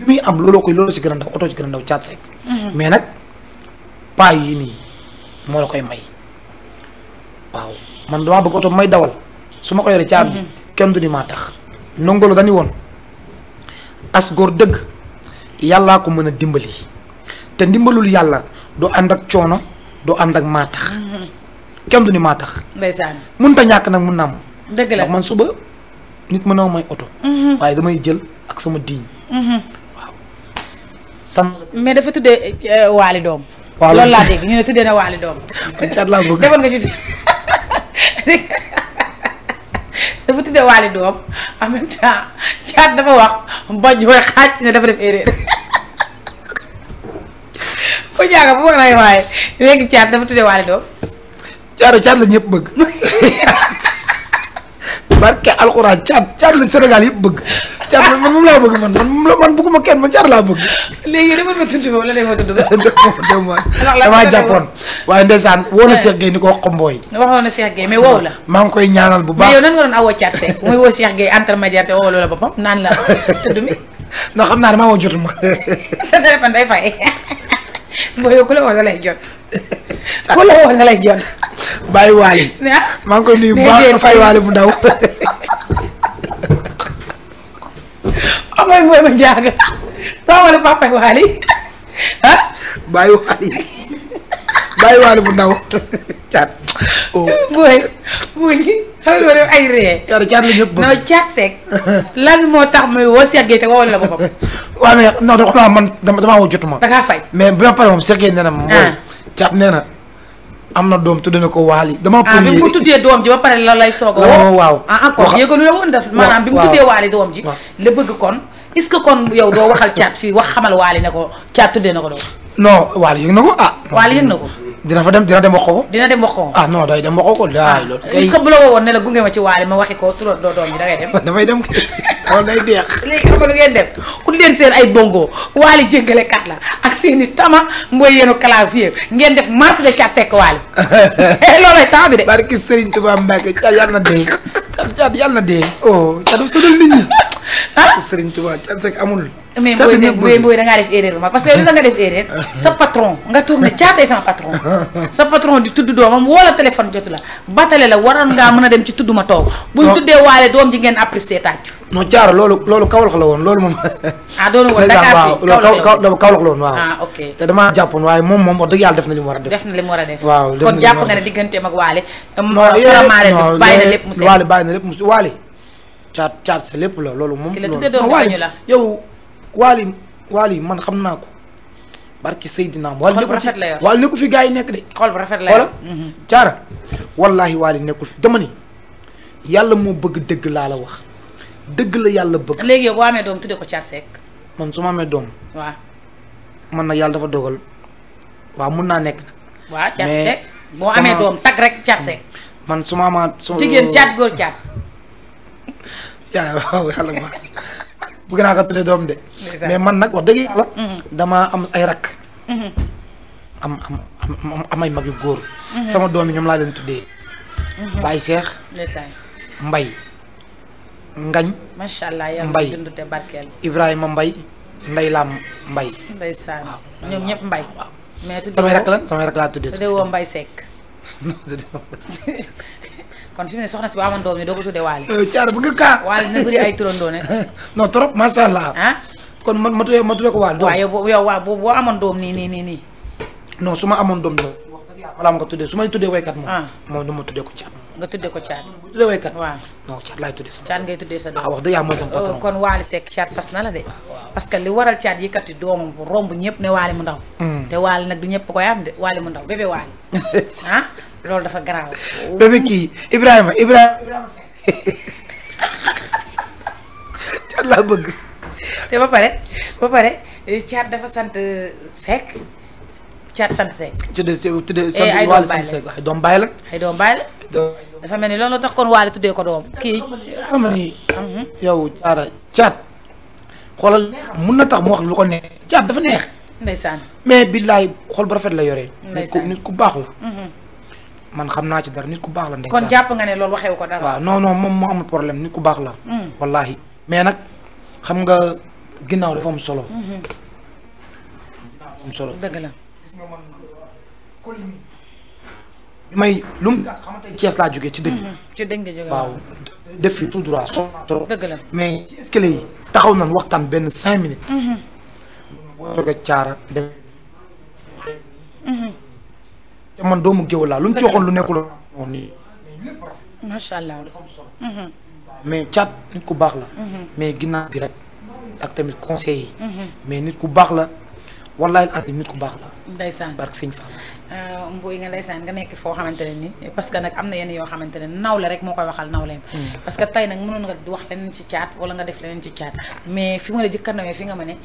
muy am looloo koy loolu ci gën a ndaw oto ci gën a ndaw caat sekk. mais nag paa yi nii moo la koy may waaw man damaa bëgg oto may dawal su ma ko yoree caabi ji kenn du ni maa tax. ndongolo dañu woon as góor dëgg yàllaa ko mën a dimbali te ndimbalul yàlla doo ànd ak coono doo ànd ak maa tax. kenn du ni maa tax. ndeysaan mënut a ñàkk nag mun na am. dëgg la ndax man suba nit mën na may oto. waaye damay jël ak sama diiñ. waaw. sant. mais dafa tuddee Wally doom. waaw loolu laa dégg ñu ne tuddee na Wally doom. man caat laa bëgg. defoon nga ci dafa tuddee Wally doom en même temps caat dafa wax bojj way xaaj ne dafa def erreur. ko jaaga bu wax na waaye léegi caat dafa tuddee Wally doom. caat la ñëpp bëgg. barke alxuraan caat la Sénégal yëpp bëgg. caat man moom laa bëgg man bëgguma kenn man caat laa bëgg. léegi demoon nga tudd moom la demoo tudd ba. damaa jàppoon waaye ndeysaan woo na Cheikh Gueye ni ko wax ko mbooy. waxoon na Cheikh Gueye mais woowu la. maa ngi koy ñaanal bu baax mais yow nan nga doon awoo caat Seck muy woo Cheikh Gueye intermédiaire te woo loola boppam naan la tudd mi. non xam naa damaa woo jotuma. te téléphone day fay. mooy yow ku la woo nga lay jot. ku la woo nga lay jot. bàyyi Wally. maa ngi koy nuyu bu baax nga fay Wally bu ndaw. amay mooy ma jaaga. too wala papa Wally ah. bàyyi Wally. bàyyi waale bu ndaw caat. booy xam nga def ay ree. caat la ñëpp bëgg. non Thiat Seck lan moo tax muy woo Cheikh Gueye te woowal la boppam. waaw mais non xam naa man damaa woo jotuma. da ngaa fay. mais bi ma paree moom Cheikh Gueye nee na ma. caat nee na am na doom tudd na ko Waly. dama bi mu tuddee doom ji ba pare la lay soog a woo. waaw encore yéegalu la woon def maanaam bi mu tuddee Waly doom ji. la bëgg kon est-ce que kon yow doo waxal Thiat fii wax xamal Waly ne ko Thiat tuddee na ko doom. non Waly yëg na ko Waly yëg na ko. dina dem wax ko. dina dem wax ko. non day dem wax ko loolu. est-ce que bu la woowoon ne la gunge ma ci Waly ma waxi ko turoon doo doom ji dangay dem. damay dem loolu day deex. léegi xam nga lu ngeen def ku leen seen ay bongo Waly jéggale kat la ak seeni tama mooy yéenu clavier ngeen def marche de Thiat Seck Waly loolay temps bi de. barki Serigne Touba Mbacke Thiat yàlla na dee. Thiat yàlla na dee. Thiat dafa sonal nit ñi. Serigne Touba Thiat Seck amul. mais booy da ngaa def erreur ma parce que li nga def erreur sa patron nga toog ne Thiat ay sama patron sa patron di tudd doomam wala téléphone jotu la batale la waroon ngaa mën a dem ci tudd ma toog buñ tuddee Waly doom ji ngeen apprécier tàcc non Thiara loolu Kaolack la woon loolu moom doonu woon Dakar Kaolack la woon waaw ok te damaa jàppoon waaye moom wax dëgg yàlla def na li mu war a def waaw kon jàpp nga ne digganteem ak Waly bàyyi na lépp mu seet bàyyi na lépp mu Waly Thiat sa lépp la loolu moom ki la tuddee doom bañu la yow Waly man xam naa ko barki Seydina Waly nekku fi gars yi nekk de xol bu rafet la yor Thiara wallaahi Waly nekkul fi dama ni yàlla moo bëgg dëgg laa la wax dëgg la yàlla bëgg. léegi yow boo amee doom tuddee ko Thiat Seck. man su ma amee doom. waaw. man nag yàlla dafa dogal waaw mun naa nekk nag. waaw Thiat Seck boo amee doom tag rek Thiat Seck. man su ma amaat jigéen Thiat góor Thiat. waaw yàlla ma bëgg naa ko tuddee doom de. mais man nag wax dëgg yàlla. damaa am ay rakk. am ay mag yu góor. sama doom yi ñoom laa leen tuddee. Baye Cheikh. Mbay. Ngañ. macha allah yàlla Mbay dund te barkeel. Ibrahima Mbay. Ndey Lam Mbay. ndeysaan ñoom ñëpp Mbay. mais tuddee samay rakk lan samay rakk laa tuddee. tuddee woo Mbay Seck. kon fi mu ne soxna si ba amoon doom yi doo ko tuddee Waly. Thiara bu nga kaa. Waly dina bëri ay turandoo ne. non trop macha allah. kon ma tuddee ko Waly. waaw yow boo amoon doom nii. non su ma amoon doom wax dëgg yàlla balaa ma ko tuddee su ma tuddee waykat moom du ma tuddee ko Thiat. nga tuddee ko Thiat. bu tuddee waykat. waaw non Thiat laay tuddee sama. Thiat ngay tuddee sa doom. wax dëgg yàlla mooy sama patron. kon Waly Seck Thiat sas na la de. parce que li waral Thiat yëkkati doomam romb ñëpp ne Waly mu ndaw. te Waly nag du ñëpp koy am de Waly mu ndaw bébé Waly loolu dafa garaaw. bébé kii Ibrahima Seck. Thiat laa bëgg. te ba pare Thiat dafa sant Seck Thiat sant Seck. tuddee sant Waly sant Seck ay doom bàyyi la. ay doom bàyyi la. dafa mel ni loolu tax kon Waly tuddee ko doom kii. xam nga ni. yow Thiat xoolal mun na tax mu wax lu ko neex. Thiat dafa neex. ndeysaan. mais billaay xol bu rafet la yoree. ndeysaan nit ku baax la. man xam naa ci dara nit ku baax la. ndeysaan kon jàpp nga ne loolu waxewu ko dara. waaw non moom moo amul problème nit ku baax la. wallahi mais nag xam nga ginnaaw dafa am solo. am solo dëgg la. gis nga man bi may lu mu xamante ne Thiès laa jógee ci dëgg. ci dëgg nga jógee waaw def fi tout droit so trop. dëgg la mais ci escalier yi taxaw nañ waxtaan benn 5 minutes. boo jógee Thiara def. te man doomu géwël laa lu mu ci waxoon lu nekkul woon nii. macha allah. mais Thiat nit ku baax la. mais ginnaaw gi rek ak tamit conseil yi. mais nit ku baax la wallahi azim nit ku baax la. ndeysaan barke sëñ Fall. Mboy nga ndeysaan nga nekk foo xamante ne ni parce que nag am na yenn yoo xamante ne nawle rek moo koy waxal nawleem. parce que tey nag mënoon nga wax leneen ci Thiat wala nga def leneen ci Thiat mais fi ma la jëkka nawee fi nga ma ne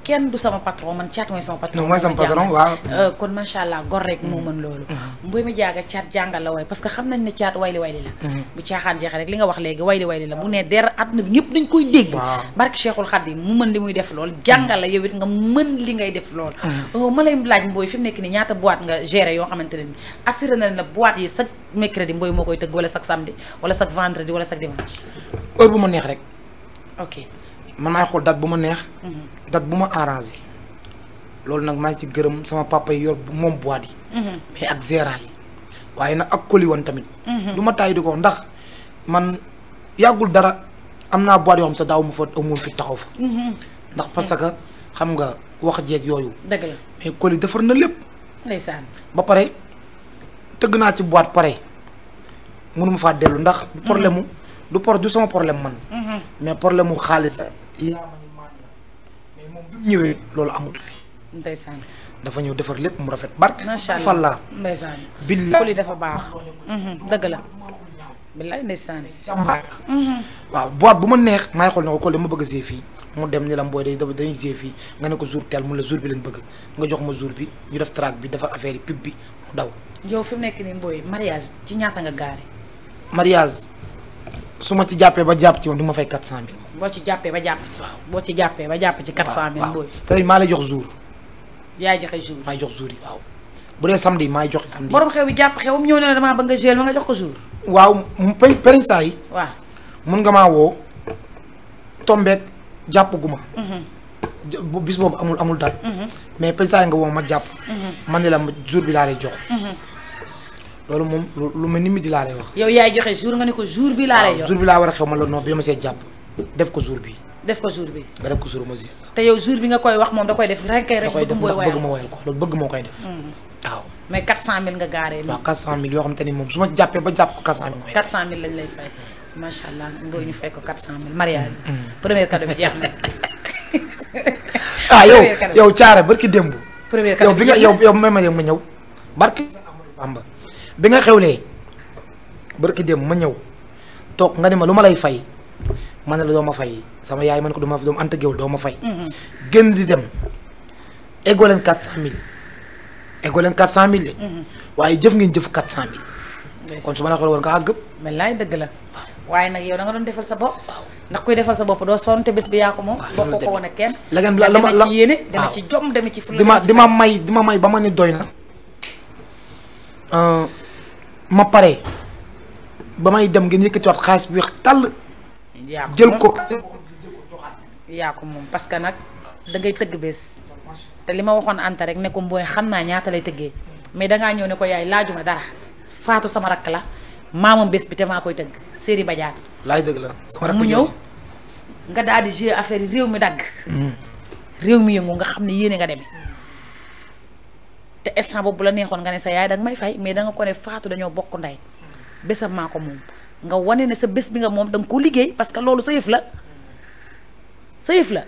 kenn du sama patron man Thiat mooy sama patron. mooy sama patron waaw. kon macha allah gor rek moo mën loolu. Mboy mi jaaga Thiat jàngal la way parce que xam nañ ne Thiat wayli la. bu caaxaan jeexee rek li nga wax léegi wayli la bu ne der àdduna bi ñëpp dañ koy dégg. barke Cheikhul Khadim mu mën li muy def lool jàngal la yow it nga mën li ngay def lool. ma lay laaj Mboy fi mu nekk nii ñaata boîte nga gérer yoo xamante ne ni assuré na la boîte yi chaque mercredi Mboy moo koy tëgg wala chaque samedi wala chaque vendredi wala chaque dimanche. heure bu ma neex rek. ok man maay xool date bu ma neex. date bu ma arrangé. loolu nag maa ngi ci gërëm sama papa yi yor moom boîte yi. mais ak gérant yi. waaye nag ak koli woon tamit. du ma taay di ko ndax man yàggul dara am naa boîte yoo xam sa daaw ma fa amoon fi taxaw fa. ndax parce que xam nga wax jeeg yooyu. dëgg la mais koli defar na lépp. ndeysaan ba pare tëgg naa ci boîte pare mënuma faa dellu ndax problème mu du sama problème man mais problème mu xaalis yaa ma ni maan la mais moom bi mu ñëwee loolu amul fi ndeysaan dafa ñëw defar lépp mu rafet barke macha allah fallaa ndeysaan billaay Coly dafa baax dëgg la billaay ndeysaan jàmbaar waaw boîte bu ma neex maay xool ne ko Coly ma bëgg a see fii mu dem ni la mbooy dañuy see fii nga ne ko jour tel mun la jour bi lañ bëgg nga jox ma jour bi ñu def track bi defar affaire yi pub bi mu daw yow fi mu nekk nii Mboye mariage ci ñaata nga gaare mariage su ma ci jàppee ba jàpp ci moom di ma fay 400000 boo ci jàppee ba jàpp ci boo ci jàppee ba jàpp ci 400000 Mboye te maa lay jox jour yaay joxe jour maay jox jour yi waaw bu dee samedi maay joxe samedi borom xew bi jàpp xewam ñëw ne la damaa bëgg nga géel ma nga jox ko jour waaw peñ saa yi waaw mun nga maa woo tombeek jàpp gu ma bis boobu amul date mais peñ saa yi nga woo ma jàpp man ne la jour bi laa lay jox loolu moom lu mel ni midi laa lay wax yow yaay joxe jour nga ne ko jour bi laa lay jox jour bi laa war a xew ma la non bi dama see jàpp def ko jour bi def ko jour bi nga def ko jour ma si te yow jour bi nga koy wax moom da koy def rek da koy def Mboye ndax bëgg ma woyal ko loolu bëgg moo koy def waaw mais 400000 nga gaaree nii waaw 400000 yoo xam te ni moom su ma jàppee ba jàpp ko 400000 400000 lañ lay fay macha allah Mboye ñu fay ko 400000 mariage premier cadeau bi jeex na ah yow caare barki démb premier cadeau yow bi nga yow may ma ñëw barki Bamba bi nga xewlee barki démb ma ñëw toog nga ne ma lu ma lay fay ma ne la doo ma fay sama yaay man ko doo ma anta géwul doo ma fay gën di dem eggoo leen 400000 eggoo leen 400000 de waaye jëf ngeen jëf 400000 kon su ma la xool woon nga gëpp wallaay dëgg la waaye nag yow da nga doon defal sa bopp ndax kuy defal sa bopp doo sonn te bés bi yaa ko moom boo ko woon ak kenn dama ci yéene dama ci jom dama ci fulla di ma may ba ma ni doy na ma pare ba may dem ngeen yëkkatiwaat xaalis bi wax tàll jël ko yaa ko moom parce que nag da ngay tëgg bés te li ma waxoon Anta rek ne ko Mboye xam naa ñaata lay tëggee mais dangaa ñëw ne ko yaay laajuma dara Faatu sama rakk la maamam bés bi te maa koy tëgg Séri Badiane laay dëgg la sama rakk mu ñëw nga daal di jouer affaire yi réew mi dagg réew mi yëngu nga xam ne yéene nga demee te instant boobu la neexoon nga ne sa yaay danga may fay mais danga ko ne Faatu dañoo bokk ndey bésam maa ko moom nga wane ne sa bés bi nga moom danga ko liggéey parce que loolu sa yëf la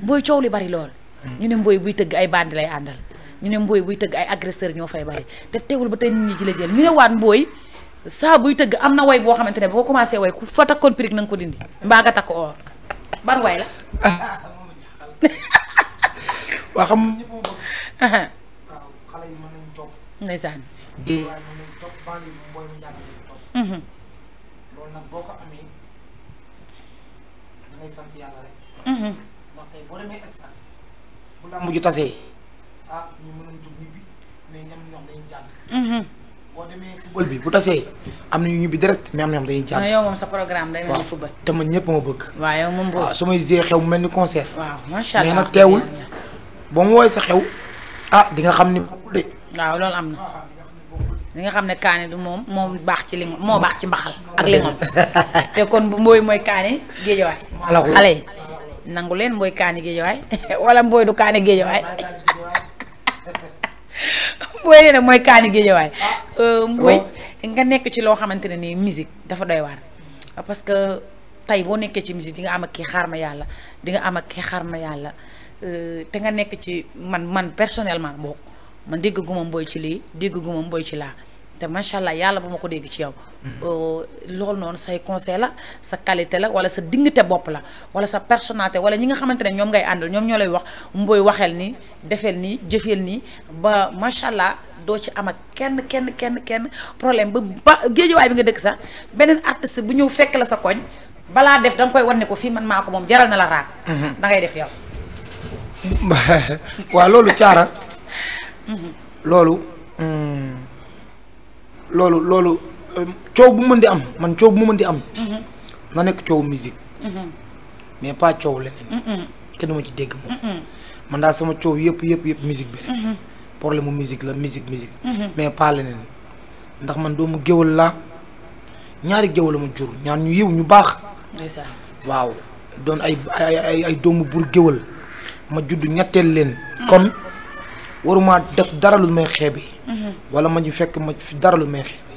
Mboye coow li bari lool ñu ne Mboye buy tëgg ay bandi lay àndal ñu ne Mboye buy tëgg ay agresseur ñoo fay bari te teewul ba tey nit ñi ji la jël ñu ne waat Mboye saa buy tëgg am na way boo xamante ne boo commencé way ku fa takkoon pirig na nga ko dindi mbaa nga takk or ban way la waa xam ndeysaan loolu nag boo ko amee da ngay sant yàlla rek ndax tey boo demee stade bu làmb ju tasee ñu mën a jóg ñibbi mais ñam ñoom dañuy jàng boo demee football bi bu tasee am na ñu ñibbi direct mais am na ñoom dañuy jàng yow moom sa programme day mel ni football te man ñëpp ma bëgg waaw yow moom boobu su may gisee xew mu mel ni concert waaw macha allah mais nag teewul boo mu woowee sa xew di nga xam ni bokkul de waaw loolu am na li nga xam ne kaani du moom baax ci li moo baax ci mbaxal ak li ngoom te kon bu Mboye mooy kaani géejawaay xale yi nangu leen Mboye kaani géejawaay wala Mboye du kaani géejawaay Mboye nee na mooy kaani géejawaay Mboye nga nekk ci loo xamante ne nii musique dafa doy waar parce que tey boo nekkee ci musique di nga am ak kii xaar ma yàlla di nga am ak kii xaar ma yàlla te nga nekk ci man personnellement boo man dégg guma Mboye ci lii dégg guma Mboye ci laa te macha allah yàlla bu ma ko dégg ci yow loolu noonu say conseil la sa qualité la wala sa dignité bopp la wala sa personnalité wala ñi nga xamante ne ñoom ngay àndal ñoom ñoo lay wax Mboye waxeel nii defeel nii jëfeel nii ba macha allah doo ci am ak kenn problème ba géejuwaay bi nga dëkk sax beneen artiste bu ñëw fekk la sa koñ balaa def danga koy wan ne ko fii man maa ko moom jaral na la raak da ngay def yow waaw loolu caara loolu coow bu mën di am man coow bu mën di am na nekk coow musique mais pas coow leneen kenn ma ci dégg moom man daal sama coow yëpp musique bi rek problème mu musique la musique mais pas leneen ndax man doomu géwal laa ñaari géwal la ma jur ñaar ñu yiw ñu baax waaw doon ay doomu buur géwal ma judd ñetteel leen kon waruma def dara lu may xeebe wala ma ñu fekk ma fi dara lu may xeebe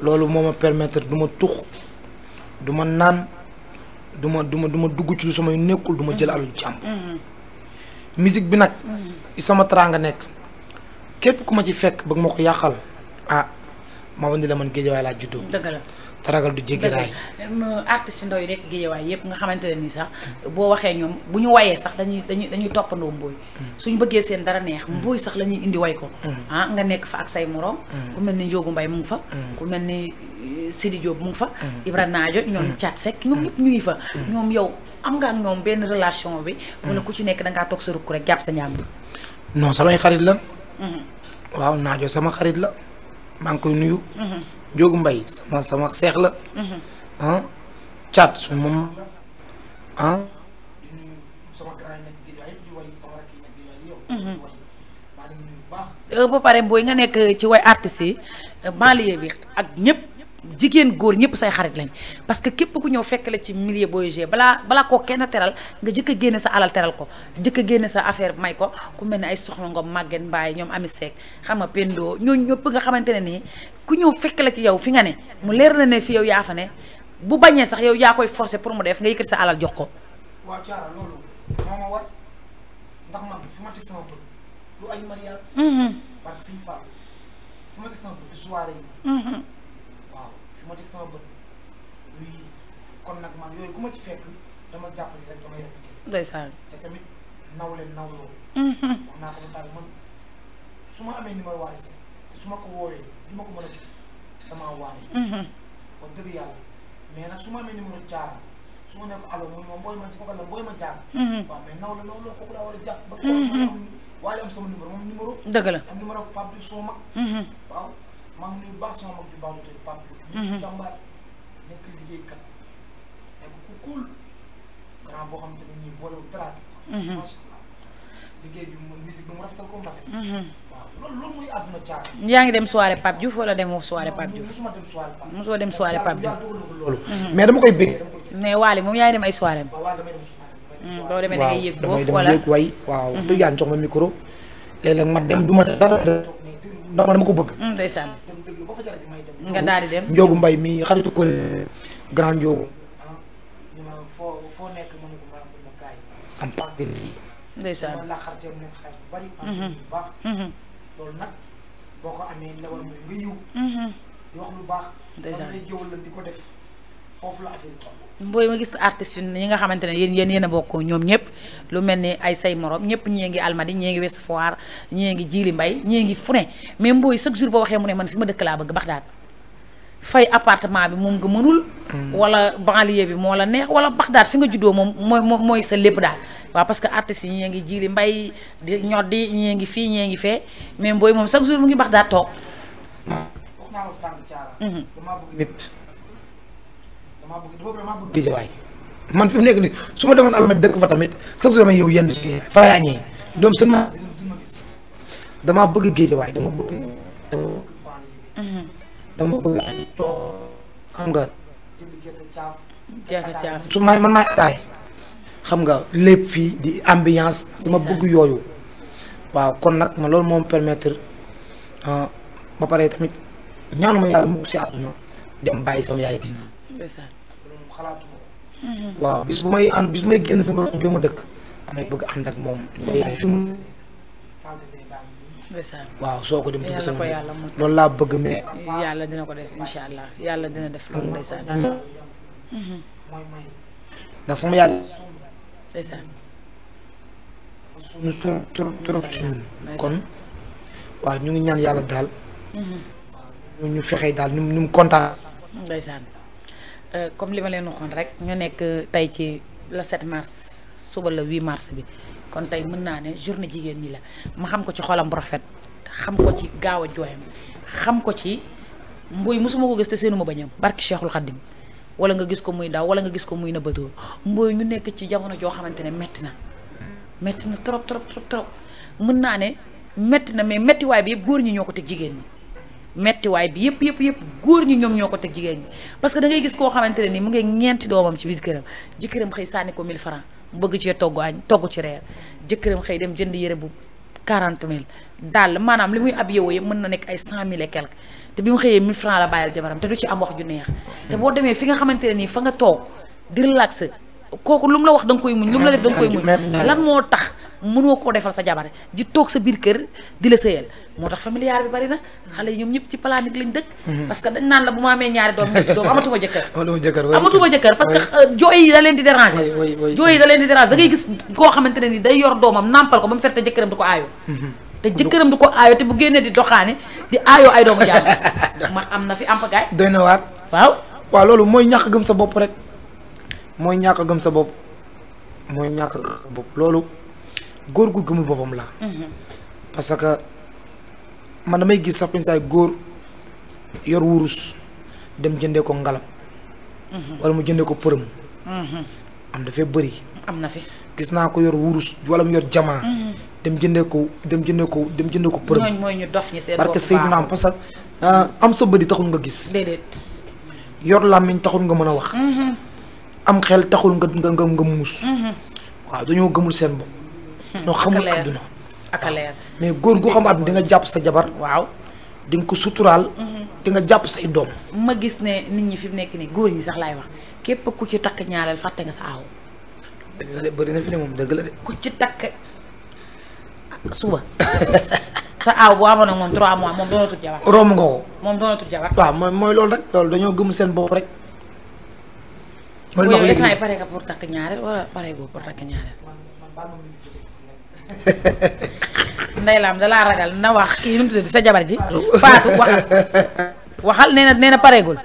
loolu moo ma permettre du ma tux du ma naan du ma dugg ci lu samay nekkul du ma jël alalu jàmm. musique bi nag. sama teraanga nekk képp ku ma ci fekk bëgg ma ko yàqal ma wandi la man Géejawaay laa juddoo. dëgg la. taragal du jéggi raay. artiste ndaw yi rek Géejawaay yëpp nga xamante ne nii sax boo waxee ñoom bu ñu wayee sax dañuy toppandoo Mboye. suñu bëggee seen dara neex Mboye sax la ñuy indi way ko. nga nekk fa ak say morom. ku mel ni Ndiogou Mbaye mu ngi fa. ku mel ni Sidi Diop mu ngi fa. Ibra Naajo ñoom Thiat Seck ñoom ñëpp ñu ngi fa. ñoom yow am nga ak ñoom benn relation bi. wala ku ci nekk dangaa toog sa rukk rek jàpp sa ñaam. non samay xarit la. waaw Naajo sama xarit la maa ngi koy nuyu. Ndiogou Mbaye sama seex la. Thiat su moom ba pare Mboye nga nekk ci way artistes yi banlieue bi ak ñëpp jigéen góor ñëpp say xarit lañ parce que képp ku ñëw fekk la ci milieu booy g balaa koo kenn teral nga jëkk a génne sa alal teral ko jëkk a génne sa affaire may ko ku mel ne ay Soxna Ngom Maguette Mbaye ñoom Ami Seck xam nga Pendo ñooñu ñëpp nga xamante ne nii ku ñëw fekk la ci yow fi nga ne mu leer na ne fi yow yaa fa ne bu bañee sax yow yaa koy forcer pour mu def nga yëkkati sa alal jox ko. waaw Thiara loolu moo ma war ndax man fi ma teg sama bët lu ay mariage. parce que suñu femme fi ma teg sama bët soirée yi. waaw fi ma teg sama bët luy kon nag man yooyu ku ma ci fekk dama jàpp ni rek damay répété. ndeysaan. te tamit naw leen nawloo. wax naa ko ba tànn man su ma amee numéro Wally Seck te su ma ko woowee du ma ko mën a jot damaa waane. wax dëgg yàlla mais nag su ma amee numéro Thiara su ma nekk allo moom Mboye man ci kooku la Mboye ma jaar. waaw mais naw la nawloo kooku laa war a jàpp. ba Wally am sama numéro moom numéro. dëgg la am numéro Pape Diouf sama mag. waaw maa ngi nuyu baax sama mag ju baax lu Pape Diouf. ñu jàmbaar nekk liggéeykat nekk ku cool grand boo xamante ne nii boolewul dara. macha allah liggéey bi mu musique bi mu rafetal ko mu rafet. waaw loolu mooy àdduna Thiara. yaa ngi dem soirée Pape Diouf wala demoo soirée Pape Diouf. mosuma dem soirée Pape Diouf. mosoo dem soirée Pape Diouf. loolu. mais dama koy bëgg. mais Wally moom yaa ngi dem ay soirée. waaw damay dem soirée. doo demee da ngay yëg boofu wala damay dem yëg way waaw. dëgg yàlla jox ma micro léeg-léeg ma dem du ma dara ndax dama ko bëgg. ndeysaan. nga daal di dem. Ndiogou Mbaye mi xaritu ko grand Ndiogou. foo nekk mën ko ma kaay am passe de vie. ndeysaan. la xariteem nekk xaaj bu bari. bu baax. loolu nag boo ko amee la war mooy nga yiw. di wax lu baax. ndeysaan lay jëwal la di ko def foofu la affaire toll. Mboye ma gis artistes yi nga xamante ne yéen a bokk ñoom ñëpp lu mel ni ay say morom ñëpp ñii ngi Almadi ñii ngi West Foire ñii ngi Djily Mbaye ñii ngi fu ne mais Mboye chaque jour boo waxee mu ne man fi ma dëkk laa bëgg Baxdaad fay appartement bi moom nga mënul. wala banlieue bi moo la neex wala Baxdaad fi nga juddoo moom mooy sa lépp daal. waaw parce que artistes yi ñii ngi Djily Mbaye di ñoddi ñii ngi fii ñii ngi fee mais Mboye moom chaque jour mu ngi Baxdaad toog. wax naa ko sànq Thiara. damaa bëgg nit. damaa bëgg Géejawaay man fi mu nekk nii su ma demoon Almadi dëkk fa tamit chaque jour damay yow yenn ci fa laay añee doom seulement damaa bëgg Géejawaay dama bëgg añ toog xam nga su ma man maay ataay xam nga lépp fii di ambiance dama bëgg yooyu waaw kon nag ma loolu moom permettre ba pare tamit ñaanuma yàlla mu si àdduna dem bàyyi sama yaay xalaatuma ko. waaw bis bu may génn sama bi ma dëkk damay bëgg ànd ak moom. yaay fi mu waaw soo ko dem dugg sama loolu laa bëgg mais. yàlla dina ko def incha allah yàlla dina def loolu ndeysaan. ndax sama yaay. ndeysaan. suñu trop suñu kon waaw ñu ngi ñaan yàlla daal. ñu fexe daal ñu mu kontaan. ndeysaan. comme li ma leen waxoon rek ñu nekk tey ci le 7 mars suba le 8 mars bi kon tey mën naa ne journée jigéen ñi la ma xam ko ci xolam bu rafet xam ko ci gaaw a jooyam xam ko ci Mboye mosuma ko gis te seenuma bañam barki Cheikhul Khadim wala nga gis ko muy daw wala nga gis ko muy nëbbatoo Mboye ñu nekk ci jamono joo xamante ne metti na trop mën naa ne metti na mais mettiwaay bi yëpp góor ñi ñoo ko teg jigéen ñi mettiwaay bi yëpp góor ñi ñoom ñoo ko teg jigéen ñi parce que da ngay gis koo xamante ne ni mu ngi ñeenti doomam ci biir këram jëkkëram xëy sànni ko 1000 francs mu bëgg cee togg añ togg ci reer jëkkëram xëy dem jënd yére bu 40 000 daal maanaam li muy ab yow yëpp mën na nekk ay 100 000 et quelque te bi mu xëyee 1000 francs la bàyyil jabaram te du ci am wax ju neex te boo demee fi nga xamante ne nii fa nga toog di relax kooku lu mu la wax da nga koy muñ lu mu la def da nga koy muñ lan moo tax mënoo koo defal sa jabar di toog sa biir kër di la sëyal moo tax familiar bi bari na xale yi ñoom ñëpp ci planique lañ dëkk parce que dañ naan la bu ma amee ñaari doom ñetti doom amatuma jëkkër parce que jooy yi da leen di déranger jooy yi da leen di déranger da ngay gis koo xamante ne ni day yor doomam nàmpal ko ba mu ferte jëkkëram du ko aayoo te jëkkëram du ko aayoo te bu génnee di doxaani di aayoo ay doomu jàmm ma am na fi ampagaay doy na waat waaw loolu mooy ñàkk gëm sa bopp rek mooy ñàkk gëm sa bopp loolu góor gu gëmul boppam la parce que man damay gis sax saay góor yor wurus dem jëndee ko ngalam wala mu jëndee ko përëm am dafay bëri am na fi gis naa ko yor wurus wala mu yor jamaa dem jëndee ko përëm ñooñ mooy ñu dof ñi seen parce que Seydina am parce que am sa bëdi taxul nga gis déedéet yor làmmiñ taxul nga mën a wax am xel taxul nga muus waaw dañoo gëmul seen bopp ñoo xamul àdduna ak leer mais góor gu xam àdduna di nga jàpp sa jabar waaw di nga ko suturaal di nga jàpp say doom ma gis ne nit ñi fi mu nekk nii góor ñi sax laay wax képp ku ci takk ñaareel fàtte nga sa aaw bëri na fi ne moom dëgg la de ku ci takk suba sa aaw bu amoon ak moom 3 mois moom doonatul jabar romb nga ko moom doonatul jabar waaw mooy loolu rek loolu dañoo gëm seen bopp rek mooy yow instant yi pare nga pour takk ñaareel wala pare boobu pour takk ñaareel ndeylaam dalaa ragal na wax kii nu mu tudd sa jabar ji Fatou waxal nee na pareegul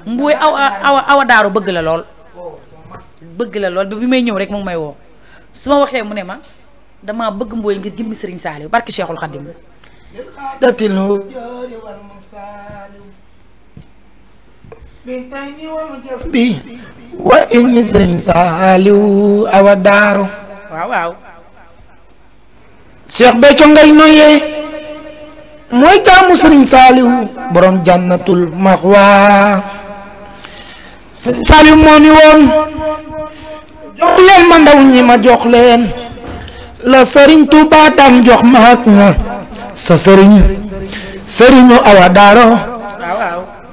mbuuy awa daaru bëgg la lool bi may ñëw rek mu ngi may woo su ma waxee mu ne ma dama bëgg mbooy ngir jëmmi Serigne Saliou barki Cheikhul Khadim datilo bi wa inni Serigne Saliou awa daaru waaw Cheikh Béthio ngay noyee mooy jaamu Serigne Saliou borom jannatul maxwa Serigne Saliou moo ni woon jox leen ma ndaw ñi ma jox leen la Serigne Touba daan jox maak nga sa Serigne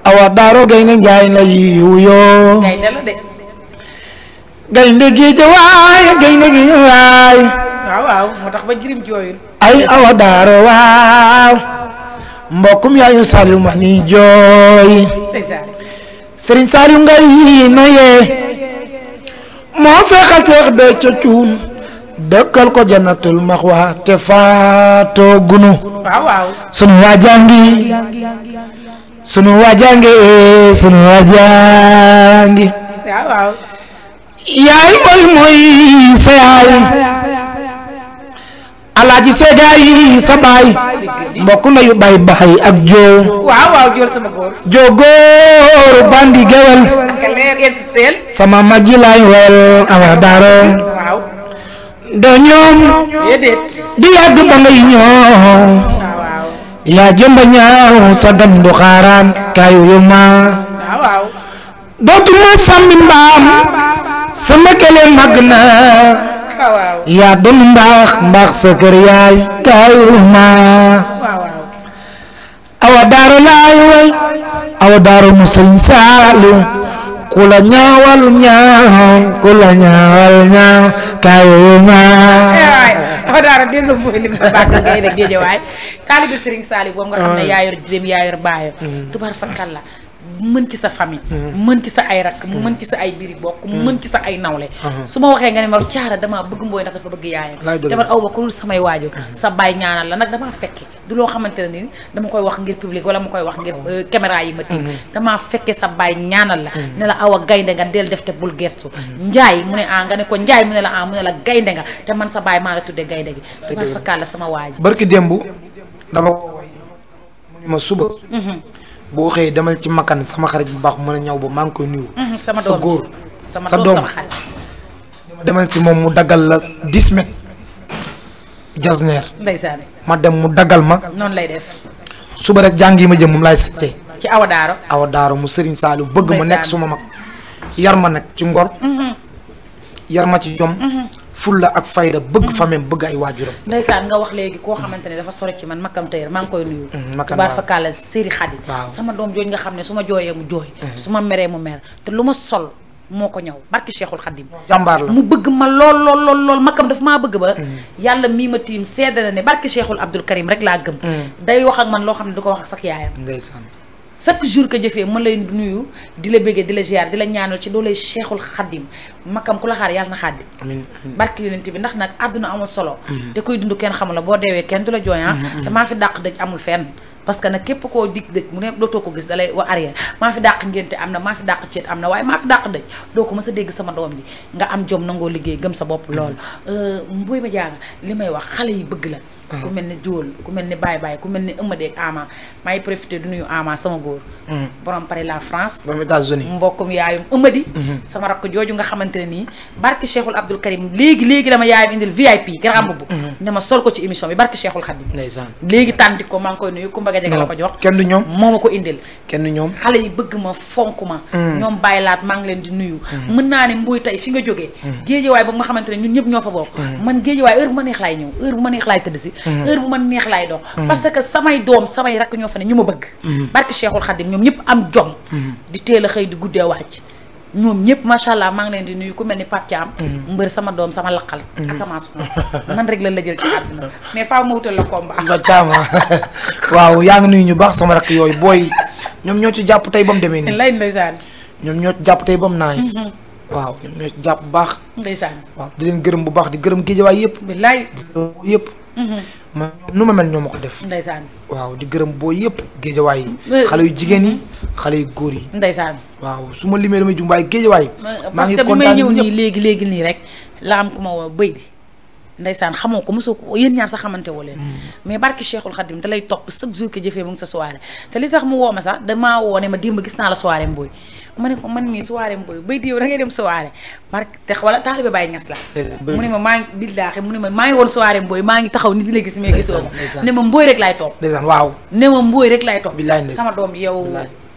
awa daaro gaynde njaay la yiwu yoo gaynde géej waay waaw moo tax ba jirim jooyul ay awa daaro waaw mbokkum yaayu Saliou ma ni jooy Serigne Saliou ngay noyee moo seexal Seex Béthio cuun dëkkal ko jannatul maxwa te faatoo gunu sunu waajangi yaay mooy sa yaay alaaji seegaay sa baay mbokk na yu bay ak joo jool sama góor joo góor bandi gewel sama mag ji laay wel awa daaro doo ñoom di yàgg ba ngay ñoom yaa jëmba ñaaw sa gandu xaaraan kaayu yu ma dootuma sàmmi mbaam sama kële màgg na yaa doon mbaax sa kër yaay kaayu ma awa daaro laay way awa daaro mu Serigne Saliou ku la ñaawal ñaaw kaayu ma awa daaro dégg nga mooy lim ba baax ngay rek géej waay taalibe Serigne Saliou boobu nga xam ne yaa yor jëm yaa yor baayo tubaar fakkal la mën ci sa famille mën ci sa ay rakk mën ci sa ay biri bokk mën ci sa ay nawle su ma waxee nga ne ma caara damaa bëgg mbooy ndax dafa bëgg yaayam jabar aw ba ko dul samay waajur sa baay ñaanal la nag damaa fekke du loo xamante ne ni dama koy wax ngir public wala ma koy wax ngir caméra yi ma tiim damaa fekke sa baay ñaanal la ne la awa gaynde nga del def te bul gestu njaay mu ne nga ne ko njaay mu ne la mu ne la gaynde nga te man sa baay maa la tuddee gaynde gi tubaar fakkaat la sama waaji barki démb dama mu ni ma suba boo xëyee demal ci makkan sama xarit bu baax mën a ñaw ba maa ngi koy nuyu sama sa góor sa doom demal ci moom mu daggal la 10 mètres jasneer ndeysaan ma dem mu daggal ma noonu lay def suba rek jàng yi ma jëm moom laay sañsee ci awa daaro mu Serigne Saliou bëgg ma nekk suma mag yar ma nag ci ngor yar ma ci jom fulla ak fayda bëgg famem bëgg ay waajuram. ndeysaan nga wax léegi koo xamante ne dafa sore ci man Makam Tailleur maa ngi koy nuyu. tubaar fa kàlla séri Xadi sama doom jooju nga xam ne su ma jooyee mu jooy. su ma meree mu mer te lu ma sol moo ko ñëw barki Cheikhul Khadim. jàmbaar la mu bëgg ma lool Makam daf maa bëgg ba. yàlla mii ma tiim sedd na ne barki Cheikhul Abdul Karim rek laa gëm. day wax ak man loo xam ne du ko wax ak sax yaayam. ndeysaan. chaque jour que jëfee mën lay nuyu di la bëggee di la ziar di la ñaanal ci dooley Cheikhul Khadim Makam ku la xaar yàlla na xaaddi. amiin barki yonent bi ndax nag àdduna amul solo. te koy dund kenn xamul la boo deewee kenn du la jooy te maa fi dàq dëj amul fenn. parce que nag képp koo dig dëj mu ne dootoo ko gis dalay wa arrière maa fi dàq ngénte am na maa fi dàq ceet am na waaye maa fi dàq dëj doo ko mës a dégg sama doom ji nga am jom nangoo liggéey gëm sa bopp lool Mboye Madiaga li may wax xale yi bëgg la. ku mel ni Diol ku mel ni Baye Baye ku mel ni Eumadé ak Ama maa ngi profité du nuyu Ama sama góor. borom Paris la France. borom États-Unis mbokkum yaayum Eumadé. sama rakk jooju nga xamante ne nii barki Cheikhul Abdoul Karim léegi dama yaayam indil VIP grand boubou. ne ma sol ko ci émission bi barki Cheikhul Khadim. ndeysaan léegi tànti ko maa ngi koy nuyu Kumba Gajaga la ko jox. kenn du ñoom moo ma ko indil. kenn du ñoom xale yi bëgg ma fonk ma. ñoom bàyyi laat maa ngi leen di nuyu. mën naa ne Mboye tey fi nga jógee. géejewaay ba nga xamante ne ñun ñëpp ñoo fa bokk. man géejewaay heure bu ma neex laay ñëw heure bu ma neex laay tëdd si. heure bu ma neex laay dox. parce que samay doom samay rakk ñoo fa ne ñu ma bëgg. barki Cheikhul Khadim ñoom ñëpp am jom. di teel a xëy di guddee wàcc. ñoom ñëpp macha allah maa ngi leen di nuyu ku mel ni Pape Thiam. mbër sama doom sama laqal. ak man rek la jël ci àdduna mais faaw ma wutal la combat. nga Thiam waaw yaa ngi nuyu ñu baax sama rakk yooyu booy ñoom ñoo ci jàpp tey ba mu demee nii. lay ndeysaan. ñoom ñoo ci jàpp tey ba mu nice. waaw ñoom ñoo ci jàpp bu baax. ndeysaan. waaw di leen gërëm bu baax di gërëm géejawaay yëpp. billaay yëpp. ma nu ma mel ñoo ma ko def. ndeysaan. waaw di gërëm boo yëpp géejawaay yi. xale yu jigéen yi xale yu góor yi. ndeysaan. waaw su ma limee damay jum waaye géejawaay. maa ngi parce que bi may kontaan ñëw ñëpp nii léegi nii rek la am ku ma woo bëy di ndeysaan xamoo ko mosoo ko yéen ñaar sax xamante woo leen mais barki Cheikhul Khadim da lay topp chaque jour que jëfee mu ngi sa soirée te li tax mu woo ma sax damaa woo ne ma démb gis naa la soirée Mboye ma ne ko man mii soirée Mboye bëy di yow da ngay dem soirée barki te wala taalibe Baye Ñas la mu ne ma maa ngi billaahi mu ne ma maa ngi woon soirée Mboye maa ngi taxaw ni di la gis mais gisoo ma ne ma Mboye rek laay topp ndeysaan waaw ne ma Mboye rek laay topp billaay ndeysaan sama doom yow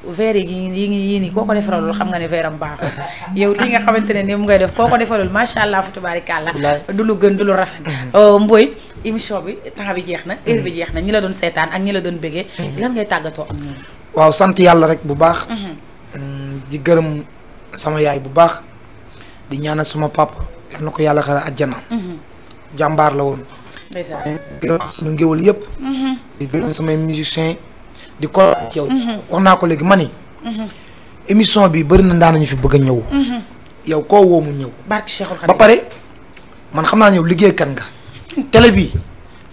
verre yi nii koo ko defaralul xam nga ne verre am baaxul yow li nga xamante ne ni mu ngay def koo ko defalul macha allah fa tubaarikàlla du lu gën du lu rafet Mboye émission bi temps bi jeex na heure bi jeex na ñi la doon seetaan ak ñi la doon bëggee lan ngay tàggatoo am ñoom waaw sant yàlla rek bu baax di gërëm sama yaay bu baax di ñaanal suma papa yal na ko yàlla xara àjjana jàmbaar la woon ndeysaan gërëm suñu ngéwal yëpp di gërëm samay musiciens di ko ci yow wax naa ko léegi ma ni émission bi bëri na daanañu fi bëgg a ñëw yow koo woo mu ñëw barke Cheikhul Khadim ba pare man xam naa ne yow liggéeykat nga télé bi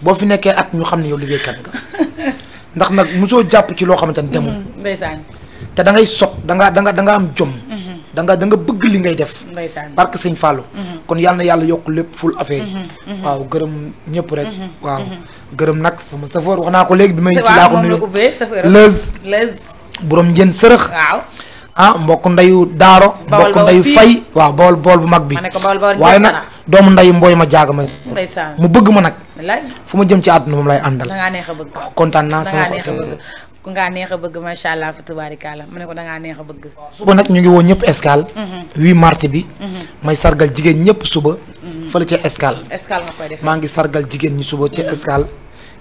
boo fi nekkee at ñu xam ne yow liggéeykat nga ndax nag mosoo jàpp ci loo xamante ne demul ndeysaan te da ngay sot da nga am jom da nga bëgg li ngay def ndeysaan barke sëñ Fallou kon yàlla na yàlla yokk lépp ful affaire yi waaw gërëm ñëpp rek waaw gërëm nag sama chauffeur wax naa ko léegi bi may ci laa ko nuyu lëz borom njën sërëx waaw mbokk ndeyu daaro mbokk ndeyu fay waaw bawol bool bu mag bi waaye nag doomu ndeyu Mboye Madiaga ma mu bëgg ma nag fu ma jëm ci àdduna moom lay àndal dangaa neex a bëgg waaw kontaan naa sama ku ngaa neex a bëgg macha allah fa tubaarikàlla mu ne ko dangaa neex a bëgg suba nag ñu ngi woo ñëpp escale 8 mars bi may sargal jigéen ñëpp suba fële ca escale nga koy def maa ngi sargal jigéen ñi suba ca escale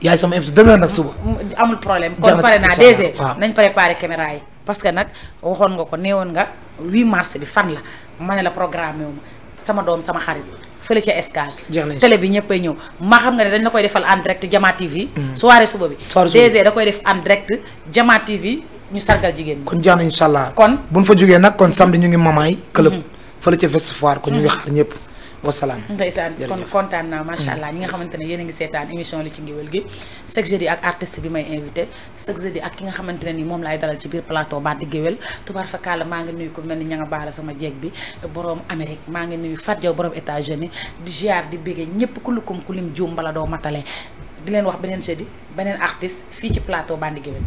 yaay sama invité dëgg nag suba amul problème kon pare naa déjà nañ préparé caméra yi parce que nag waxoon nga ko neewoon nga 8 mars bi fan la ma ne la programme yow sama doom sama xarit fële ca escale télé bi ñëppay ñëw maa xam nga ne dañ la koy defal en direct Jama TV soirée suba bi DG da koy def en direct Jama TV ñu sargal jigéen ñi kon jeex na incha allah kon buñ fa jógee nag kon samedi ñu ngi mamaay club fële ca West Foire kon ñu ngi xaar ñëpp wasalaam ndeysaan kon kontaan naa macha allah ñi nga xamante ne yéen a ngi seetaan émission li ci ngéwél gi chaque jeudi ak artiste bi may invité chaque jeudi ak ki nga xamante ne ni moom laay dalal ci biir plateau Baat di Géwél tubaar fa kàlla maa ngi nuyu ko mel ni ña nga baala sama jeeg bi borom Amérique maa ngi nuyu Fat Diaw borom États-Unis di ziar di béggee ñëpp ku lukum ku lim juum bala doo matale di leen wax beneen jeudi beneen artiste fii ci plateau Baat di Géwél